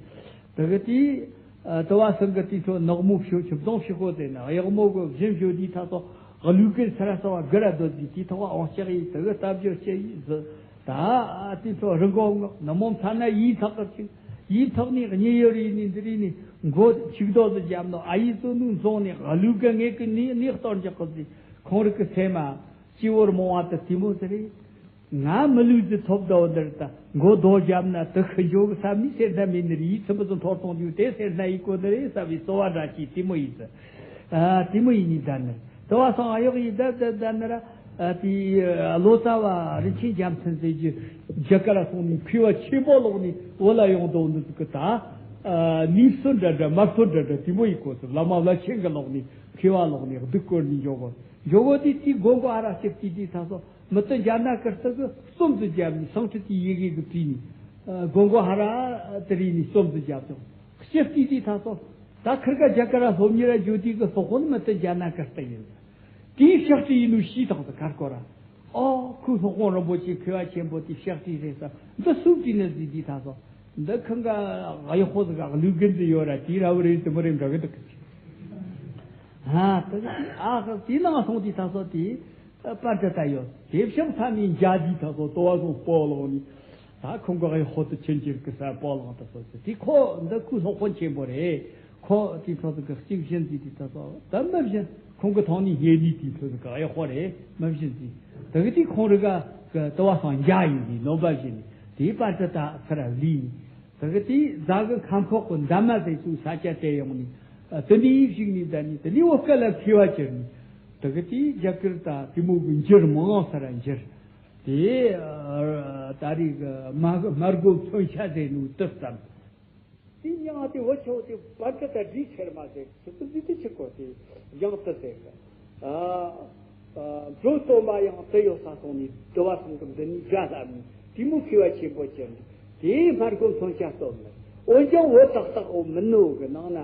དེ་གི་དེའི་དུ་བ་སང་གི་དེའི་ཚོ་ནག་མོ་ཕྱུག་ཁྱིམ་ཚང་ཕྱུག་པོ་ཟེར་ན་གཡོག་མོ་གི་བཞིན་བཞོ་དུས་ད་སོ་གླུ་གར་ཚ་ར་ས་བ་གི་ར་སྡོད་དུས་དེའི་ཐོག་འོང་ལྕགས་ཡིས་དེ་གི་རྟ་བྱོ་ལྕགས་ཡིས་ཟི། ད་དེ་ཚོ་རི་མགོ་ངོ་ནུབ་མོ་མཚན་ན་ཡིད་ཐག་གི་ཅིག་ཡིད་ཐག་ནས་གཉིད་ཡོར་ཡིན་ནི་འདི་རིགས་ནི་མགོ་ཆིག་རྡོ་ཟི་རྒྱབ་ནོ་ཨ་ཡིད་བཙོ་ནུ་འཛོང་ནས་གླུ་གི་ངེད་ཀྱི་ནི་ནི་གཏོར་འཇག་གི་ཟི་ཁོང་རིག་གི་སེམས་མ་སྐྱིད་བོར་མོ་བ་དུ་དེ་མོ་ཟི་རེད། ང་མི་ལུས་ཟི་ཐོབ་དོ་འདིར་ད་མགོ་རྡོ་རྒྱབ་ན་དུ་ཁི་འཇོག་གི་ས་མི་སེར་སྣ་མིན་ནི་རི་ཡིད་ཚིམ་པ་ཟི་འཐོར་སོང་རྒྱུ་དེ་སེར་སྣ་ཡིད་གོ་ནི་རེད་ས་བའི་སོ་བ་འདྲ་ཅིག་དེ་མོ་ཡིན་ཟི། ཨ། དེ་མོ་ཡིན་ནི་ད་ནི། དུ་བ་སང་ཨ་གཡོག་ཡིན་ད་ད་ད་ནི་ར། ཨ། དེ་ལོ་ཙཱ་བ་རིན་ཆེན་རྒྱལ་མཚན་ཟེར་རྒྱུ་རྒྱ་གར་སོང་ནས་མཁས་པ་ཆེན་པོ་ལོག་ནས་བོད་ལ་ཡོང་དོ་འདུག་གི་ད། ཨ། ནི་སུ་འདྲ་འདྲ་མ་སུ་འདྲ་འདྲ་དེ་མོ་ཡིན་གོ་ཟེར། བླ་མ་བླ་ཆེན་གི་ལོག་ནས་མཁས་པ་ལོག་ནས་གདུགས་སྐོར་ནས་འཇོག་གོ་འཇོག་གོ་དེ་དེ་མགོ་མགོ་ཨ་ར་སྐྱིད་དེ་དེ་ད་སོ་མི་དུ་འཇའ་ན་ཀིརྟི་གི་རྩོམ་དུ་བརྒྱབ་ནས་སང་ཁྲི་དེ་ཡི་གེ་གི་བྲིས་ནས། ཨ། མགོ་མགོ་ཧ་ར་དེ་རིགས་ནས་རྩོམ་དུ་བརྒྱབ་ཅིང་སྤྱིར་བལྟས་དུས་ད་སོ་ད་ཁིར་ཀ་རྒྱ་གར་སློབ་གཉེར་ར་བརྗོད་དུས་ཀྱི་སློབ་དཔོན་མི་དུ་འཇའ་ན་ཀིརྟི་ཡིན། དེའི་ཕྱག་བྲིས་ཡིན་ནོ་ཤེས་དང་དུ་ཁར་སྐོར་ར། ཨོ་ཁོའི་སློབ་དཔོན་རིན་པོ་ཆེ་མཁས་པ་ཆེན་པོ་དེའི་ཕྱག་བྲིས་རེད་ས་འདི་སུ་བྲིས་ནི་ཟིག་དུས་ད་སོ་འདི་ཁང་ག་གཡོག་པོ་ཟིག་ག་གླུ་གིན་ཟིག་ཡོད་ར་དེའི་ར་བུ་རེད་དུ་མི་རེད་འདྲ་གི་འདུག་གི། ཨ་དེ་ཨ་ཁ་དེའི་ནང་སོང་དུས་ད་སོ་དེ། པཎྜི་ཏ་ཡོད། དེ་བྱང་ས་ནས་འཇའ་དུས་ད་སོ་དུ་བ་སོང་སྤོ་ལོག་ནས། ད་ཁོང་གི་ཧོ་དུ་ཆེན་ཆེར་གི་ས་སྤོ་ལོག་ད་སོ་ཟེར། དེ་ཁོ་འདི་ཁོའི་སློབ་དཔོན་ཆེན་པོ་རེད། ཁོ་དེ་ཚོ་ཟིག་གི་གཅིག་བཞིན་ཟིག་དེ་ད་སོ་ད་མི་བཞིན་ཁོང་གི་ཐོག་ནས་ཉེ་ནས་དེ་ཚོ་ཟིག་གི་ཨེ་ཧོ་རེད་མི་བཞིན་ཟིག་དེ་གི་དེ་ཁོང་རི་ག་གི་དུ་བ་སང་འཇའ་ཡིན་ཟིག་ནོམ་པ་བཞིན་དེ་པཎྜི་ཏ་ཚུར་ལུས་ནས། དེ་གི་དེའི་རྫ་གི་ཁམས་ཁོག་གི་འདབ་མ་ཟེར་ཚུལ་ས་ཆ་དེ་ཡོང་ནས། དེ་ནས་ཡིབ་ཞིག་ནས་ད་ནི་དེ་ནས་བོད་སྐད་ལ་མཁས་པ་གྱུར་ནས། དེ་གི་དེའི་རྒྱ་གར་ད་དེ་མོ་གི་འགྱུར་མང་ས་ར་འགྱུར། དེ་ད་རེས་གི་མ་མར་གོ་མཚོན་ཆ་ཟེར་ནོ་དུ་བརྩམས། དེ་མྱང་དེ་བུ་ཆོ་དེ་བར་དུ་ད་སྒྲིག་ཁྱེར་མ་ཟེར་སུ་དུ་འདི་དུ་ཆི་གོ་དེ་ཡང་དུ་ཟེར་གི། ཨ། ཨ། འགྲོ་སྟོན་པ་ཡང་དུ་ཡོད་ས་སོང་ནས་དུ་བ་སོང་གི་འདི་ནས་དགྲ་ལྷ་ནས་དེ་མོ་མཁས་པ་ཆེན་པོ་ཅན་དེའི་སྨྲ་སྒོ་མཚོན་ཆ་སྟོན་ནས། འོན་ཀྱང་བོད་ཏག་ཏག་འོ་མིན་ནོ་གི་ནང་ན་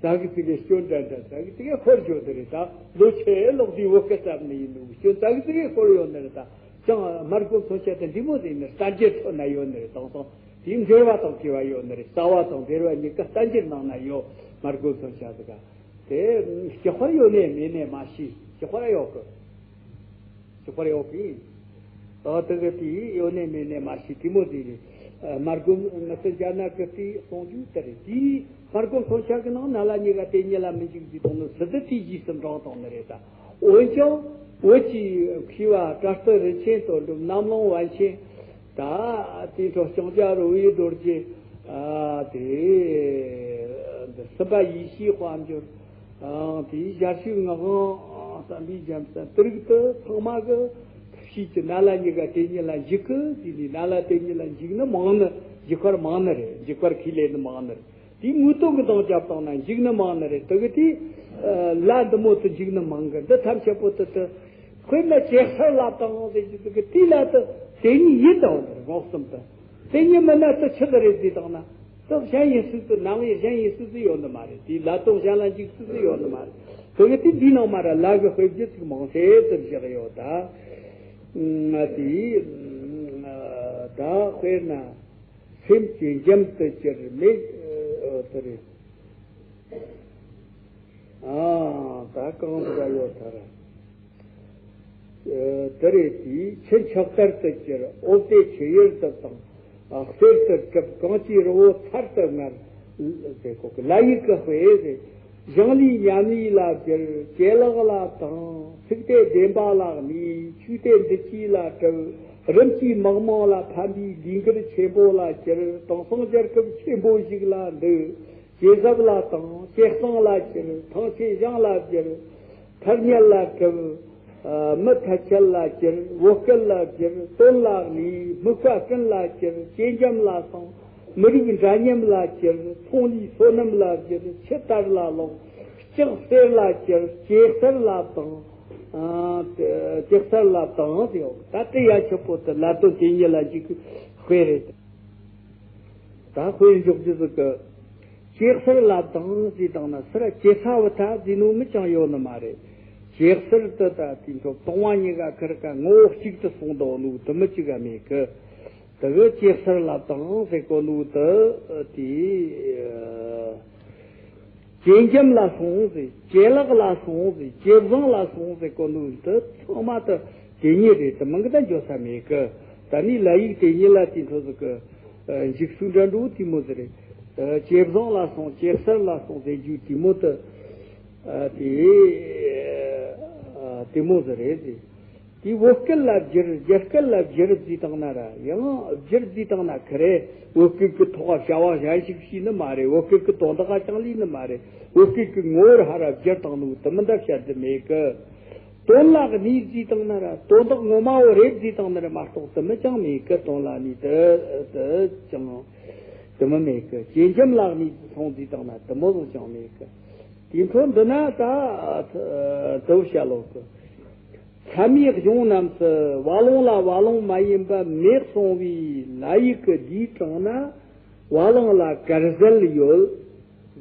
ད་གི་ཙི་གེ་སྐྱོན་འདྲ་འདྲ་ད་གི་ཙི་གེ་ཧོར་བརྗོད་དེ་རེད། ད་ལོ་ཆེ་ལོག་དུས་བོད་སྐད་བརྩམས་ནི་ཡིན་ནོ་གི་སྐྱོན་ད་གི་ཙི་གེ་ཧོར་ཡོད་ནི་རེད། ད་ཅང་སྨྲ་སྒོ་མཚོན་ཆ་དེ་འདི་མོ་ཟིག་ནི་རྟ་རྒྱལ་ཁྲོད་ན་ཡོད་ནི་རེད། དང་སོང་དེའི་འགྲེལ་བ་དང་གོ་བ་ཡོད་ནི་རེད། རྩ་བ་དང་འགྲེལ་བ་གཉིས་ཀ་རྟ་རྒྱལ་ནང་ན་ཡོད། སྨྲ་སྒོ་མཚོན་ཆ་ཟིག་ག་དེ་སྐྱེ་འཁོར་ཡོད་ནས་མེད་ནས་མ་ཤེས། སྐྱེ་འཁོར་ཡོད་གི། སྐྱེ་འཁོར་ཡོད་གི། ཨ་དེ་གི་དེ་ཡོད་ནས་མེད་ནས་མ་ཤེས་དེ་མོ་དེ་རེད། སྨྲ་སྒོ་ང་ཚོ་རྒྱ་ནག་གི་དེ་གསུང་རྒྱུ་དེ་རེད། དེའི་སྨྲ་སྒོ་མཚོན་ཆ་གི་ནང་ན་ལ་ཉེ་ག་དེ་ཉིད་ལ་མི་འཇིགས་ཟེར་དང་ནི་སི་ཏུ་དེ་རྗེས་སུ་འབྲང་དང་ནི་རེད། ད་འོན་ཀྱང་བོད་ཀྱི་མཁས་པ་བྲག་སྟོད་རིན་ཆེན་དོན་གྲུབ་རྣམ་ལུང་པཎ་ཆེན། ད་དེའི་འཕྲོ་ལྕང་སྐྱ་རོ་བའི་རྡོ་རྗེ། ཨ་དེ་འདི་སེམས་དཔའ་ཡེ་ཤེས་དཔལ་འབྱོར། ཨ་དེའི་ཞར་ཞུགས་ངག་དབང་བསམ་པའི་རྒྱལ་མཚན། དེ་རིགས་དུ་ཚང་མ་གི་ཐུགས་བསྐྱེད་ཀྱི་ན་ལ་ཉེ་ག་དེ་ཉིད་ལ་འཇིགས་ཀི་ཟེར་ནས། ན་ལ་དེ་ཉིད་ལ་འཇིགས་ནི་མང་ནི། འཇིགས་པར་མང་ནི་རེད། འཇིགས་པར་ཁས་ལེན་ནི་མང་ནི་རེད། དེའི་དངོས་དོན་གྱི་དང་རྒྱབ་བཏང་ན་འཇིགས་ནི་མང་ནི་རེད། དེ་གི་དེ་ལ་འདི་མོ་དུ་འཇིགས་ནི་མང་གི། འདི་ཐམས་ཅད་པོ་དུ་དུ་དཔེར་ན་ཇེ་ཧྲ་ལ་དང་ཟེར་གྱི་དེ་གི་དེ་ལ་དུ་དེ་ཉིད་ཡིན་དང་ནི་རེད། ངོ་གསུམ་དུ་དེ་ཉིད་མིན་ན་དུ་ཆི་དུ་རེད་ཟེར་དང་ན། དུ་གཞན་ཡིན་སྲིད་དུ་ནང་བའི་གཞན་ཡིན་སྲིད་དུ་ཡོད་ནི་མ་རེད། དེའི་ལ་དང་གཞན་ལ་འཇིགས་སྲིད་དུ་ཡོད་ནི་མ་རེད། དེ་གི་དེ་འདིའི་ནང་མ་ར་ལ་གི་དཔེ་བརྗོད་ཅིག་མང་ཆེ་དུ་བཞག་ཡོད། ད་ང་དེའི་ད་དཔེར་ན། སེམས་ཀྱི་འཇམ་དུ་གྱུར་མེད། ཨོ་དེ་རེད། ཨ་ད་གང་དུ་ག་ཡོད་ཐར། དེ་རེད། དེའི་ཆུ་འཁྱག་ལྟར་དུ་གྱུར། འོབས་དེ་ཆུ་ཡུར་དུ་དང་། གསེར་དུ་གྲུབ། གང་ཅི་རི་བོ་ཚར་དུ་ངར། ཟེར་གོ་གི། ལ་ཡིག་གི་དཔེ་རེད། ཞིང་ལས་ཉམས་ལེན་ལ་བསྒྱུར། ཅེ་ལག་ལ་དང་། ཚིག་དེ་བདེན་པ་ལ་གནས། ཆོས་དེ་འདི་སྐྱེས་ལ་གྲུབ། རིམ་གྱིས་མི་དམངས་ལ་ཕན་པའི་ལས་འགུལ་ཆེན་པོ་ལ་གྱུར། དེང་སང་རྒྱལ་ཁབ་ཆེན་པོ་ཞིག་ལ་འདུག། ཇེ་ཟབ་ལ་དང་། ཇེ་གཙང་ལ་གྱུར། ཐང་ཆེན་ཞིང་ལ་བསྒྱུར། ཐར་ཉེ་ལ་གྲུབ། མི་ཐ་ཆད་ལ་གྱུར། བོད་སྐད་ལ་བསྒྱུར། དོན་ལ་གནས། དམིགས་པ་ཀུན་ལ་གྱུར། ཇེ་འཇམ་ལ་སོང་། མི་རིགས་འདྲ་མཉམ་ལ་གྱུར། ཚོང་ལས་སོ་ནམ་ལ་བསྒྱུར། ཆུ་དར་ལ་ལོངས། ལྕགས་གསེར་ལ་གྱུར། ཇེ་གསར་ལ་དང་། ཇེ་གསར་ལ་དང་ཟེར་ཡོད། ད་དེ་ཡ་ཆོག་པོ་དེ་ལ་དོན་དེ་ཉིད་ལ་འཇུག་གི་དཔེ་རེད། ད་དཔེ་འཇོག་རྒྱུ་ཟིག་གི། ཇེ་གསར་ལ་དང་ཟེར་དང་ན་སར་ཇེ་ས་བུ་ཐ་ཟེར་ནོ་མི་ཅང་ཡོད་ནི་མ་རེད། ཇེ་གསར་དུ་ད་དེ་ཚོ་སྟོང་བ་ཉིད་ག་ཁིར་ཀ་ངོ་བོ་གཅིག་ཏུ་སོང་དོ་ནོ་དུ་མི་གཅིག་ག་མེད་གི། དེ་གི་ཇེ་གསར་ལ་དང་ཟེར་གོ་ནོ་དུ་དེ། ཇེ་འཇམ་ལ་སོང་ཟེར། ཇེ་ལེགས་ལ་སོང་ཟེར། ཇེ་བཟང་ལ་སོང་ཟེར་གོ་ནོ་དུ་ཚང་མ་དུ་དེ་ཉིད་རེད། དུ་མང་གི་ད་འཇོག་ས་མེད་གི། ད་ནི་ལ་ཡིག་དེ་ཉིད་ལ་དེ་འཕྲོ་ཟིག་གི། འཇིགས་སུ་འདྲ་འགྲོ་དེ་མོ་ཟིག་རེད། ཇེ་བཟང་ལ་སོང་། ཇེ་གསར་ལ་སོང་ཟེར་རྒྱུ་དེ་མོ་དུ། དེ་དེ་མོ་ཟིག་རེད་ཟེར། དེ་བོད་སྐད་ལ་བསྒྱུར། རྒྱ་སྐད་ལ་བསྒྱུར་བརྩིས་བཏང་ན་ར། ཡང་བསྒྱུར་བརྩིས་བཏང་ན་ཁི་རེ། བོད་སྐད་ཀྱི་ཐོག་བྱ་བ་གཞན་ཞིག་བྱས་ནི་མ་རེད། བོད་སྐད་ཀྱི་དོན་དག་ཅང་ལས་ནི་མ་རེད། བོད་སྐད་ཀྱི་ངོ་བོར་ཧ་ར་བསྒྱུར་བཏང་ནོ་དུ་མི་འདྲ་བཤད་རྒྱུ་མེད་གི། དོན་ལ་གནས་བརྩིས་བཏང་ན་ར། དོན་དག་ངོ་མ་བོ་རེད་བརྩིས་བཏང་ན་ར་མ་གཏོགས་དུ་མི་ཅང་མེད་གི། དོན་ལ་གནས་དུ་དུ་ཅང་དུ་མི་མེད་གི། ཇེ་འཇམ་ལ་གནས་སོང་བརྩིས་བཏང་ན་དུ་མོ་ཟིག་ཅང་མེད་གི། དེ་འཕྲོ་འདི་ན་ད་དུ་བཤད་ལོ་གི། མཚན་མོའི་གཞུང་རྣམས་སུ་བ་ལང་ལ་བ་ལང་མ་ཡིན་པ་མེད་གསུང་བའི་ལ་ཡིག་གི་འདིའི་དྲུང་ན་བ་ལང་ལ་གར་ཟལ་ཡོད་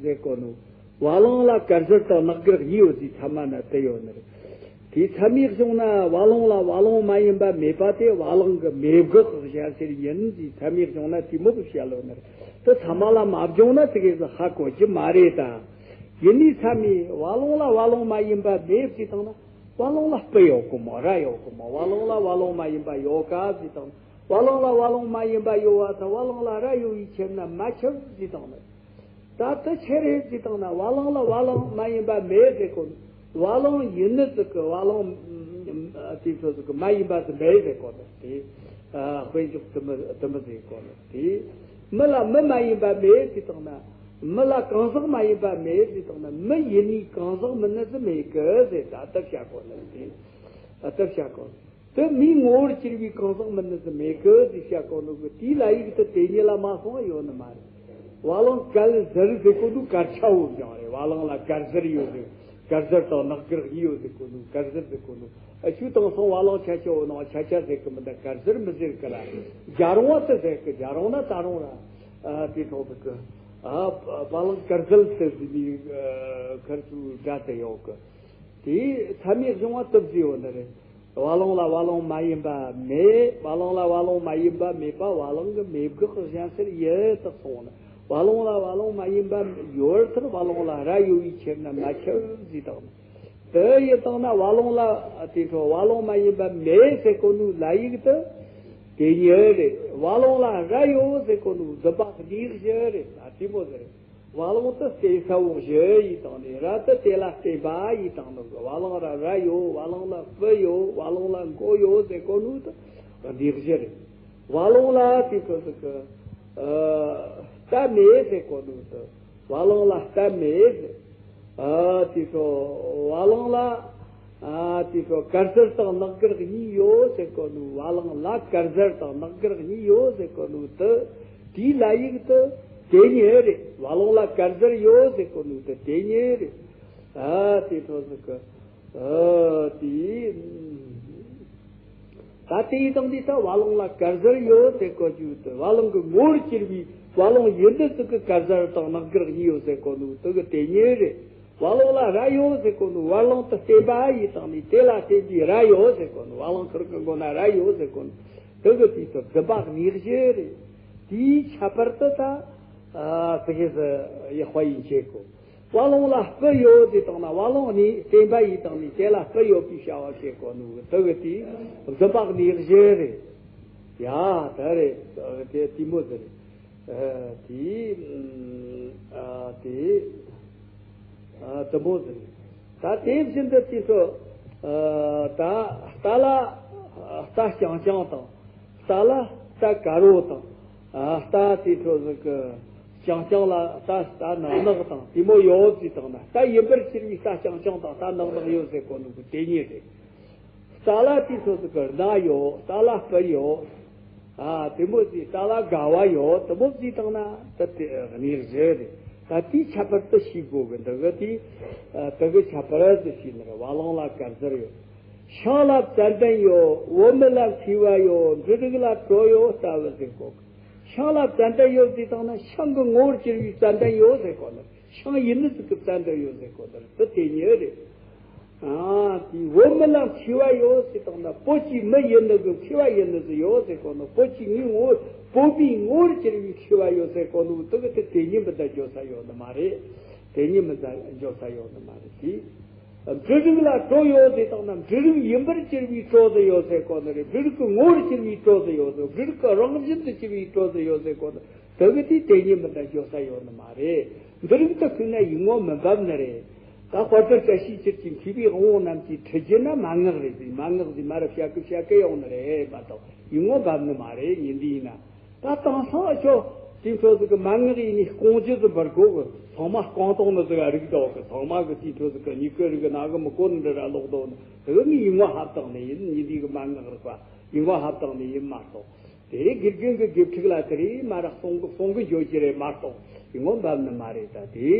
ཟེར་གོ་ནོ། བ་ལང་ལ་གར་ཟལ་དང་ནག་གིར་གཉིས་ཡོད་ཟེར་ཚད་མ་ན་དེ་ཡོད་ནི་རེད། དེའི་མཚན་མོའི་གཞུང་ན་བ་ལང་ལ་བ་ལང་མ་ཡིན་པ་མེད་པ་དེ་བ་ལང་གི་མེ་སྒོག་གཞན་སེལ་ཡིན་ཟེར་མཚན་མོའི་གཞུང་ན་དེ་མོ་བཤད་ལོ་ནི་རེད། དེ་ཚད་མ་ལ་མ་བྱུང་ན་དེ་གས་ཧ་གོ་རྒྱུ་མ་རེད་ད། ཡིན་ནི་མཚན་མོའི་བ་ལང་ལ་བ་ལང་མ་ཡིན་པ་མེད་ཟེར་བཏང་ན། བ་ལང་ལ་སྤུ་ཡོད་གི་མོ། རྭ་ཡོད་གི་མོ། བ་ལང་ལ་བ་ལང་མ་ཡིན་པ་ཡོད་ག་ཟེར་དང་། བ་ལང་ལ་བ་ལང་མ་ཡིན་པ་ཡོད་བ་དང་། བ་ལང་ལ་རྭ་ཡོད་བའི་ཕྱིར་ན་མ་ཁྱབ་ཟེར་དང་ནི། ད་དེ་ཆི་རེད་ཟེར་དང་ན། བ་ལང་ལ་བ་ལང་མ་ཡིན་པ་མེད་ཟེར་གོ་ནི། བ་ལང་ཡིན་ནི་ཟིག་གི་བ་ལང་དེ་ཚོ་ཟིག་གི་མ་ཡིན་པ་ཟིག་མེད་ཟེར་གོ་ནི་དེ། དཔེ་འཇོག་དུ་མི་དུ་མི་ཟེར་གོ་ནི། དེ། མི་ལ་མི་མ་ཡིན་པ་མེད་ཟེར་དང་ན། མི་ལ་གང་ཟག་མ་ཡིན་པ་མེད་ཟེར་དང་ན། མི་ཡིན་ནི་གང་ཟག་མིན་ནི་ཟིག་མེད་གི་ཟེར། ད་ལྟ་བཤད་གོ་ནི་དེ། ད་ལྟ་བཤད་གོ་ནི་དེ། མིའི་ངོ་བོར་གྱུར་པའི་གང་ཟག་མིན་ནི་ཟིག་མེད་གི་ཟེར་བཤད་གོ་ནོ་གི། དེའི་ལ་ཡིག་དེ་དེ་ཉིད་ལ་མ་སོང་ཡོད་ནི་མ་རེད། བ་ལང་གར་ཟལ་ཟེར་གོ་ནོ་གར་ཆ་བོ་ཀྱང་རེད། བ་ལང་ལ་གར་ཟལ་ཡོད་ཟེར། གར་ཟལ་དང་ནག་གིར་གཉིས་ཡོད་ཟེར་གོ་ནོ། གར་ཟལ་ཟེར་གོ་ནོ། ཨ་ཆུ་དང་སོང་བ་ལང་ཆ་ཆ་འོ་ནང་ཆ་ཆ་ཟེར་གི་མི་འདུག། གར་ཟལ་མི་ཟེར་གི་ལ། རྒྱ་རོང་བ་དུ་ཟེར་གི། རྒྱ་རོང་ན་ད་རོང་ར། ཨ་དེ་ཐོག་ཏུ་གི། ཨ་བ་ལང་གར་ཟལ་དུ་ཟེར་ནི་ཁར་ཚུ་འདྲ་དེ་ཡོད་གི། དེ་མཚན་མོའི་གཞུང་བ་སྟབས་ཟེར་ཡོད་ནི་རེད། བ་ལང་ལ་བ་ལང་མ་ཡིན་པ་མེད། བ་ལང་ལ་བ་ལང་མ་ཡིན་པ་མེད་པ། བ་ལང་གི་མེ་སྒོག་གཞན་སེལ་ཡི་དག་སོང་ན། བ་ལང་ལ་བ་ལང་མ་ཡིན་པ་ཡོད་མཐར། བ་ལང་ལ་རྭ་ཡོད་པའི་ཕྱིར་ན་མ་ཁྱབ་ཟེར་དང་། དེ་ཡི་དང་ན་བ་ལང་ལ་དེ་འཕྲོ་བ་ལང་མ་ཡིན་པ་མེད་ཟེར་གོ་ནོ་ལ་ཡིག་དེ་དེ་ཉིད་རེད། བ་ལང་ལ་རྭ་ཡོད་ཟེར་གོ་ནོ་བདེན་པ་གནས་གཞི་རེད། ད་དེ་མོ་ཟེར། བ་ལང་དེ་བརྟེན་ས་བོ་གཞི་ཡི་དང་ནི། རྭ་དེ་དེ་ལ་བརྟེན་པ་ཡི་དང་ནི། བ་ལང་ར་རྭ་ཡོད། བ་ལང་ལ་སྤུ་ཡོད། བ་ལང་ལ་མགོ་ཡོད་ཟེར་གོ་ནོ་དེ་གནས་གཞི་རེད། བ་ལང་ལ་དེ་ཚོ་ཟིག་གི་ཨ་རྟ་མེད་ཟེར་གོ་ནོ་དེ། བ་ལང་ལ་རྟ་མེད་ཟེར། ཨ་དེ་ཚོ་བ་ལང་ལ་ཨ་དེ་ཚོ་གར་ཟལ་དང་ནག་གིར་གཉིས་ཡོད་ཟེར་གོ་ནོ། བ་ལང་ལ་གར་ཟལ་དང་ནག་གིར་གཉིས་ཡོད་ཟེར་གོ་ནོ་དེ། དེའི་ལ་ཡིག་དེ་དེ་ཉིད་རེད། བ་ལང་ལ་གར་ཟལ་ཡོད་ཟེར་གོ་ནོ་དེ་དེ་ཉིད་རེད། ཨ་དེ་ཚོ་ཟིག་གི་ཨ་དེ། ད་དེའི་དང་དེ་ད་བ་ལང་ལ་གར་ཟལ་ཡོད་ཟེར་གོ་རྒྱུ་དེ། བ་ལང་གི་ངོ་བོར་གྱུར་པའི་བ་ལང་ཡིན་དུ་ཟིག་གི་གར་ཟལ་དང་ནག་གིར་གཉིས་ཡོད་ཟེར་གོ་ནོ་དེ་གི་དེ་ཉིད་རེད། བ་ལང་ལ་རྭ་ཡོད་ཟེར་གོ་ནོ། བ་ལང་དེ་བརྟེན་པ་ཡི་དང་ནི། དེ་ལ་བརྟེན་པའི་རྭ་ཡོད་ཟེར་གོ་ནོ། བ་ལང་ཁུར་གི་མགོ་ན་རྭ་ཡོད་ཟེར་གོ་ནོ། དེ་གི་དེ་ཚོ་བདེན་པ་གནས་གཞི་རེད། དེའི་ཁྱད་པར་དེ་ད་ཨ་ཙི་གེ་ཟིག་ཡག་པ་ཡིན་བྱེད་གོ། བ་ལང་ལ་སྤུ་ཡོད་ཟེར་བཏང་ན། བ་ལང་གནས་བརྟེན་པ་ཡིན་བཏང་ནས་དེ་ལ་སྤུ་ཡོད་པའི་བྱ་བ་བྱེད་དགོས་ནོ་དེ་གི་དེ་བཟུམ་པ་གནས་གཞི་རེད། ཡ་ད་རེད། དེ་དེ་མོ་ཟེར་རེད། དེ་དེ་དེ་མོ་ཟེར་རེད། ད་དེ་བཞིན་དུ་དེ་ཚོ་ད་རྟ་ལ་རྟ་རྐྱང་རྐྱང་དང་། རྟ་ལ་རྟ་དཀར་པོ་དང་། ཨ། རྟ་དེ་ཚོ་ཟིག་གི་རྐྱང་རྐྱང་ལ་རྟ་རྟ་ནག་ནག་དང་དེ་མོ་ཡོད་ཟེར་བཏང་ན། རྟ་ཡིན་པར་གྱུར་པའི་རྟ་རྐྱང་རྐྱང་དང་རྟ་ནག་ནག་ཡོད་ཟེར་གོ་ནོ་གི་དེ་ཉིད་རེད། རྟ་ལ་དེ་ཚོ་ཟིག་གི་སྣ་ཡོད། རྟ་ལ་སྤུ་ཡོད། ཨ། དེ་མོ་ཟིག་རྟ་ལ་དགའ་བ་ཡོད། དེ་མོ་ཟིག་བཏང་ན་ད་དེ་གནས་གཞི་རེད། ད་དེའི་ཁྱད་པར་དུ་ཤེས་དགོས་གི། འདི་གི་དེ་དེ་གི་ཁྱད་པར་དུ་ཤེས་ནི་རེད། བ་ལང་ལ་དཀར་ཟར་ཡོད། ཤིང་ལ་ཙན་དན་ཡོད། འོ་མ་ལ་མཁས་པ་ཡོད། འབྲུ་རིགས་ལ་གྲོ་ཡོད་ལྟ་བུ་ཟེར་གོ། ཤིང་ལ་ཙན་དན་ཡོད་ཟེར་བཏང་ན་ཤིང་གི་ངོ་བོར་གྱུར་པའི་ཙན་དན་ཡོད་ཟེར་གོ་ནི། ཤིང་ཡིན་ནི་ཟིག་གི་ཙན་དན་ཡོད་ཟེར་གོ་ནི་དེ་དེ་ཉིད་རེད། ཨ། དེ་འོ་མ་ལ་མཁས་པ་ཡོད་ཟེར་བཏང་ན་བོད་ཀྱི་མི་ཡིན་ནི་གི་མཁས་པ་ཡིན་ནི་ཟིག་ཡོད་ཟེར་གོ་ནི། བོད་ཀྱི་མིའི་ངོ་བོ་བོད་མིའི་ངོ་བོར་གྱུར་པའི་མཁས་པ་ཡོད་ཟེར་གོ་ནི་དེ་གི་དེ་དེ་ཉིད་མི་འདྲ་འཇོག་ས་ཡོད་ནི་མ་རེད། དེ་ཉིད་མི་འདྲ་འཇོག་ས་ཡོད་ནི་མ་རེད་དེ། འབྲུ་རིགས་ལ་གྲོ་ཡོད་ཟེར་བཏང་ན་འབྲུ་རིགས་ཡིན་པར་གྱུར་པའི་གྲོ་ཟེར་ཡོད་ཟེར་གོ་ནི་རེད། འབྲུ་རིགས་ཀྱི་ངོ་བོར་གྱུར་པའི་གྲོ་ཟེར་ཡོད་ཟེར། འབྲུ་རིགས་ཀྱི་རང་བཞིན་དུ་གྱུར་པའི་གྲོ་ཟེར་ཡོད་ཟེར་གོ་ནི་དེ་གི་དེ་དེ་ཉིད་མི་འདྲ་འཇོག་ས་ཡོད་ནི་མ་རེད། འདི་རིགས་དེ་ཁོ་ན་ཡིག་ངོ་མི་འབབ་ནི་རེད། ད་དཔལ་ལྡན་བཀྲ་ཤིས་འཁྱིལ་གྱི་མཁས་པའི་དབང་པོ་རྣམས་ཀྱིས་ཁྲིད་རྒྱུ་ན་མན་ངག་རེད་ཟེར། མན་ངག་ཟེར་མ་རབས་བཤད་གི་བཤད་གི་ཡོང་ནི་རེད་མ་གཏོགས་ཡིག་ངོ་འབབ་ནི་མ་རེད། ཉིན་འདི་ཡིན་ན། ད་དེང་སང་ཨ་ཅོ་དེ་འཕྲོ་ཟིག་གི་མན་ངག་ཡིན་ནི་རྐང་རྗེས་སུ་འབར་གོ་གི། ཚང་མ་རྐང་སྟོང་ནི་ཟིག་ག་རིག་དོག་གི། ཚང་མ་གི་དེ་འཕྲོ་ཟིག་གི་མྱིག་གི་རིག་གི་ན་གི་མི་གོ་ནི་འདྲ་ར་ལོག་དོག་ནི་དེ་གི་ངའི་ཡིག་ངོ་ཧབ་བཏང་ནི་ཡིན། ཉིན་འདི་གི་མན་ངག་རིག་པ་ཡིག་ངོ་ཧབ་བཏང་ནི་ཡིན་མ་གཏོགས། དེ་དགེ་རྒན་གི་དགེ་ཕྲུག་ལ་དེ་རིགས་མ་རག་གསུང་གི་གསུང་གི་འཇོག་གི་རེད་མ་གཏོགས་ཡིག་ངོ་འབབ་ནི་མ་རེད། ད་དེ་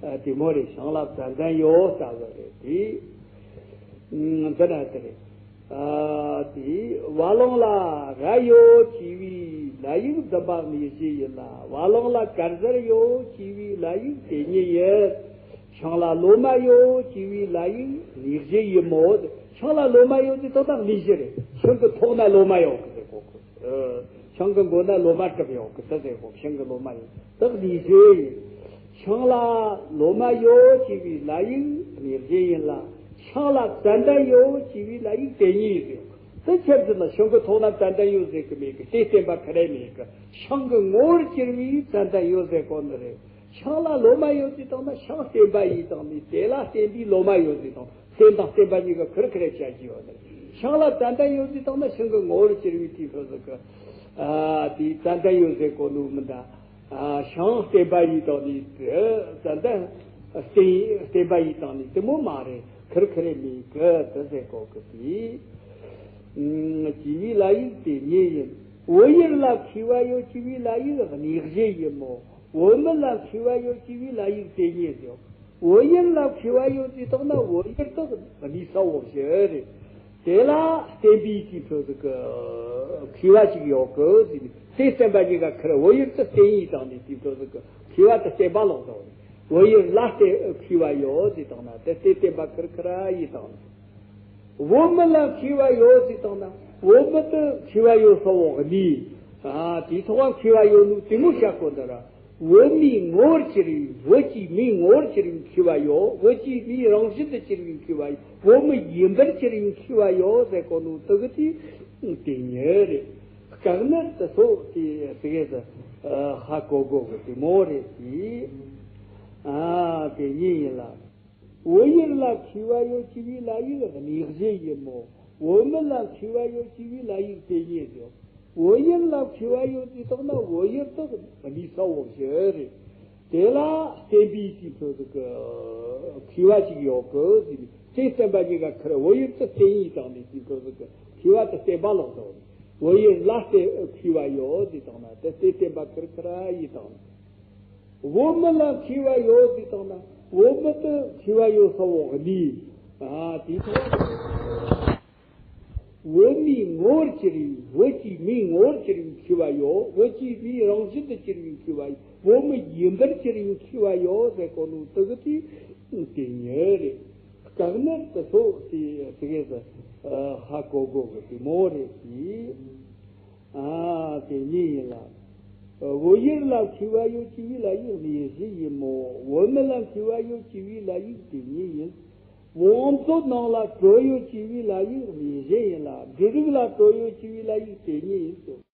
ཨ་དེ་མོ་རེད། ཤིང་ལ་ཙན་དན་ཡོད་ལྟ་བུ་རེད་དེ། ཨ་འདི་ན་དེ་རེད། ཨ་དེ་བ་ལང་ལ་ར་ཡོད་ཅེས་པའི་ལ་ཡིག་འཛིན་པ་གནས་གཞི་ཡིན་ལ། བ་ལང་ལ་དཀར་ཟར་ཡོད་ཅེས་པའི་ལ་ཡིག་དེ་ཉིད་ཡིན། ཤིང་ལ་ལོ་མ་ཡོད་ཅེས་པའི་ལ་ཡིག་གནས་གཞི་ཡིན་མོད། ཤིང་ལ་ལོ་མ་ཡོད་ཅེས་དོན་དག་གནས་གཞི་རེད། ཤིང་གི་ཐོག་ན་ལོ་མ་ཡོད་གི་ཟེར་གོ་གི། ཨ། ཤིང་གི་མགོ་ན་ལོ་མ་གྲུབ་ཡོད་གི་དེ་ཟེར་གོ། ཤིང་གི་ལོ་མ་ཡོད་དེ་གནས་གཞི་ཡིན། ཤིང་ལ་ལོ་མ་ཡོད་ཅེས་པའི་ལ་ཡིག་གནས་གཞི་ཡིན་ལ། ཤིང་ལ་ཙན་དན་ཡོད་ཅེས་པའི་ལ་ཡིག་དེ་ཉིད་ཡིན་ཟེར། དེ་ཁྱེད་ཚོ་ལ་ཤིང་གི་ཐོག་ན་ཙན་དན་ཡོད་ཟེར་གི་མེད་གི། དེ་བསྟན་པ་ཁ་རེ་མེད་གི། ཤིང་གི་ངོ་བོར་གྱུར་པའི་ཙན་དན་ཡོད་ཟེར་གོ་ནི་རེད། ཤིང་ལ་ལོ་མ་ཡོད་ཅེས་བཏང་ན་ཤིང་བརྟེན་པ་ཡིན་བཏང་ནས་དེ་ལ་བརྟེན་པའི་ལོ་མ་ཡོད་ཅེས་བཏང་། བརྟེན་དང་བརྟེན་པ་གཉིས་ཀ་ཁེར་ཁེར་བྱ་རྒྱུ་ཡོད་ནི། ཤིང་ལ་ཙན་དན་ཡོད་ཅེས་བཏང་ན་ཤིང་གི་ངོ་བོར་གྱུར་པའི་དེའི་ཕྱོགས་སུ་གི། ཨ་དེའི་ཙན་དན་ཡོད་ཟེར་གོ་ནོ་མི་འདྲ། ཨ་ཤིང་བརྟེན་པ་ཡིན་བཏང་ནས་ཙན་དན་བརྟེན་བརྟེན་པ་ཡིན་བཏང་ནས་དེ་མོ་མ་རེད། ཁེར་ཁེར་མེད་གི་དེ་ཟེར་གོ་གི་དེ། ཨ་ཅེས་པའི་ལ་ཡིག་དེ་ཉིད་ཡིན། བོད་ཡུལ་ལ་མཁས་པ་ཡོད་ཅེས་པའི་ལ་ཡིག་གནས་གཞི་ཡིན་མོད། བོད་མི་ལ་མཁས་པ་ཡོད་ཅེས་པའི་ལ་ཡིག་དེ་ཉིད་ཡོད། བོད་ཡུལ་ལ་མཁས་པ་ཡོད་ཅེས་བཏང་ན་བོད་ཡུལ་དེ་གནས་ས་འོག་ཞིག་རེད། དེ་ལ་བརྟེན་པའི་དེའི་ཕྱོགས་སུ་གི་མཁས་པ་ཞིག་ཡོད་གི་ཟེར་ནས། དེ་བསྟན་པ་གཉིས་ཀ་ཁེར། བོད་ཡུལ་དེ་བརྟེན་ཡིན་བཏང་ནས་དེའི་ཕྱོགས་སུ་གི་མཁས་པ་དེ་བསྟན་པ་ལོག་དོ། བོད་ཡུལ་ལ་བརྟེན་མཁས་པ་ཡོད་ཅེས་བཏང་ན་དེ་དེ་བསྟན་པ་ཁེར་ཁེར་ཡིན་བཏང་ན། བོད་མི་ལ་མཁས་པ་ཡོད་ཅེས་བཏང་ན་བོད་མི་དེ་མཁས་པ་ཡོད་ས་འོག་གནས། ཨ་དེའི་ཐོག་མཁས་པ་ཡོད་ནོ་དེ་མོ་བཤད་གོ་འདི་ར། བོད་མིའི་ངོ་བོར་གྱུར་པའི། བོད་ཀྱི་མིའི་ངོ་བོར་གྱུར་པའི་མཁས་པ་ཡོད། བོད་ཀྱི་མིའི་རང་བཞིན་དུ་གྱུར་པའི་མཁས་པ་ཡོད། བོད་མི་ཡིན་པར་གྱུར་པའི་མཁས་པ་ཡོད་ཟེར་གོ་ནོ་དེ་གི་དེ་དེ་ཉིད་རེད། བཀག་ནི་དེ་ཚོ་དེ་ཟེར་གི་ཟེར། ཧ་གོ་དགོས་གི་དེ་མོ་རེད་དེ། ཨ་དེ་ཉིད་ཡིན་ལ། བོད་ཡུལ་ལ་མཁས་པ་ཡོད་ཅེས་པའི་ལ་ཡིག་གནས་གཞི་ཡིན་མོད། བོད་མི་ལ་མཁས་པ་ཡོད་ཅེས་པའི་ལ་ཡིག་དེ་ཉིད་ཡོད། བོད་ཡུལ་ལ་མཁས་པ་ཡོད་ཅེས་བཏང་ན་བོད་ཡུལ་དེ་གནས་ས་འོག་ཞིག་རེད། དེ་ལ་བརྟེན་པའི་དེའི་ཕྱོགས་སུ་གི་མཁས་པ་ཞིག་ཡོད་གི་ཟེར་ནས། དེ་བསྟན་པ་གཉིས་ཀ་ཁེར། བོད་ཡུལ་དེ་བརྟེན་ཡིན་བཏང་ནས་དེའི་ཕྱོགས་སུ་གི་མཁས་པ་དེ་བསྟན་པ་ལོག་དོ། བོད་ཡུལ་ལ་བརྟེན་མཁས་པ་ཡོད་ཅེས་བཏང་ན་དེ་དེ་བསྟན་པ་ཁེར་ཁེར་ཡིན་བཏང་ན། བོད་མི་ལ་མཁས་པ་ཡོད་ཅེས་བཏང་ན་བོད་མི་དེ་མཁས་པ་ཡོད་ས་འོག་གནས། ཨ་དེའི་ཐོག་བོད་མིའི་ངོ་བོར་གྱུར་པའི། བོད་ཀྱི་མིའི་ངོ་བོར་གྱུར་པའི་མཁས་པ་ཡོད། བོད་ཀྱི་མིའི་རང་བཞིན་དུ་གྱུར་པའི་མཁས་པ་ཡོད། བོད་མི་ཡིན་པར་གྱུར་པའི་མཁས་པ་ཡོད་ཟེར་གོ་ནོ་དེ་གི་དེ་དེ་ཉིད་རེད། བཀག་ནི་དེ་ཚོ་དེ་ཟེར་གི་ཟེར། ཧ་གོ་དགོས་གི་དེ་མོ་རེད་དེ། ཨ་དེ་ཉིད་ཡིན་ལ། བོད་ཡུལ་ལ་མཁས་པ་ཡོད་ཅེས་པའི་ལ་ཡིག་གནས་བཞི་ཡིན་མོ། བོད་མི་ལ་མཁས་པ་ཡོད་ཅེས་པའི་ལ་ཡིག་དེ་ཉིད་ཡིན། བོད་མཚོ་ནང་ལ་བྲོས་ཡོད་ཅེས་པའི་ལ་ཡིག་གནས་བཞི་ཡིན་ལ། འབྲུ་རིགས་ལ་བྲོས་ཡོད་ཅེས་པའི་ལ་ཡིག་དེ་ཉིད་ཡིན་ཟེར།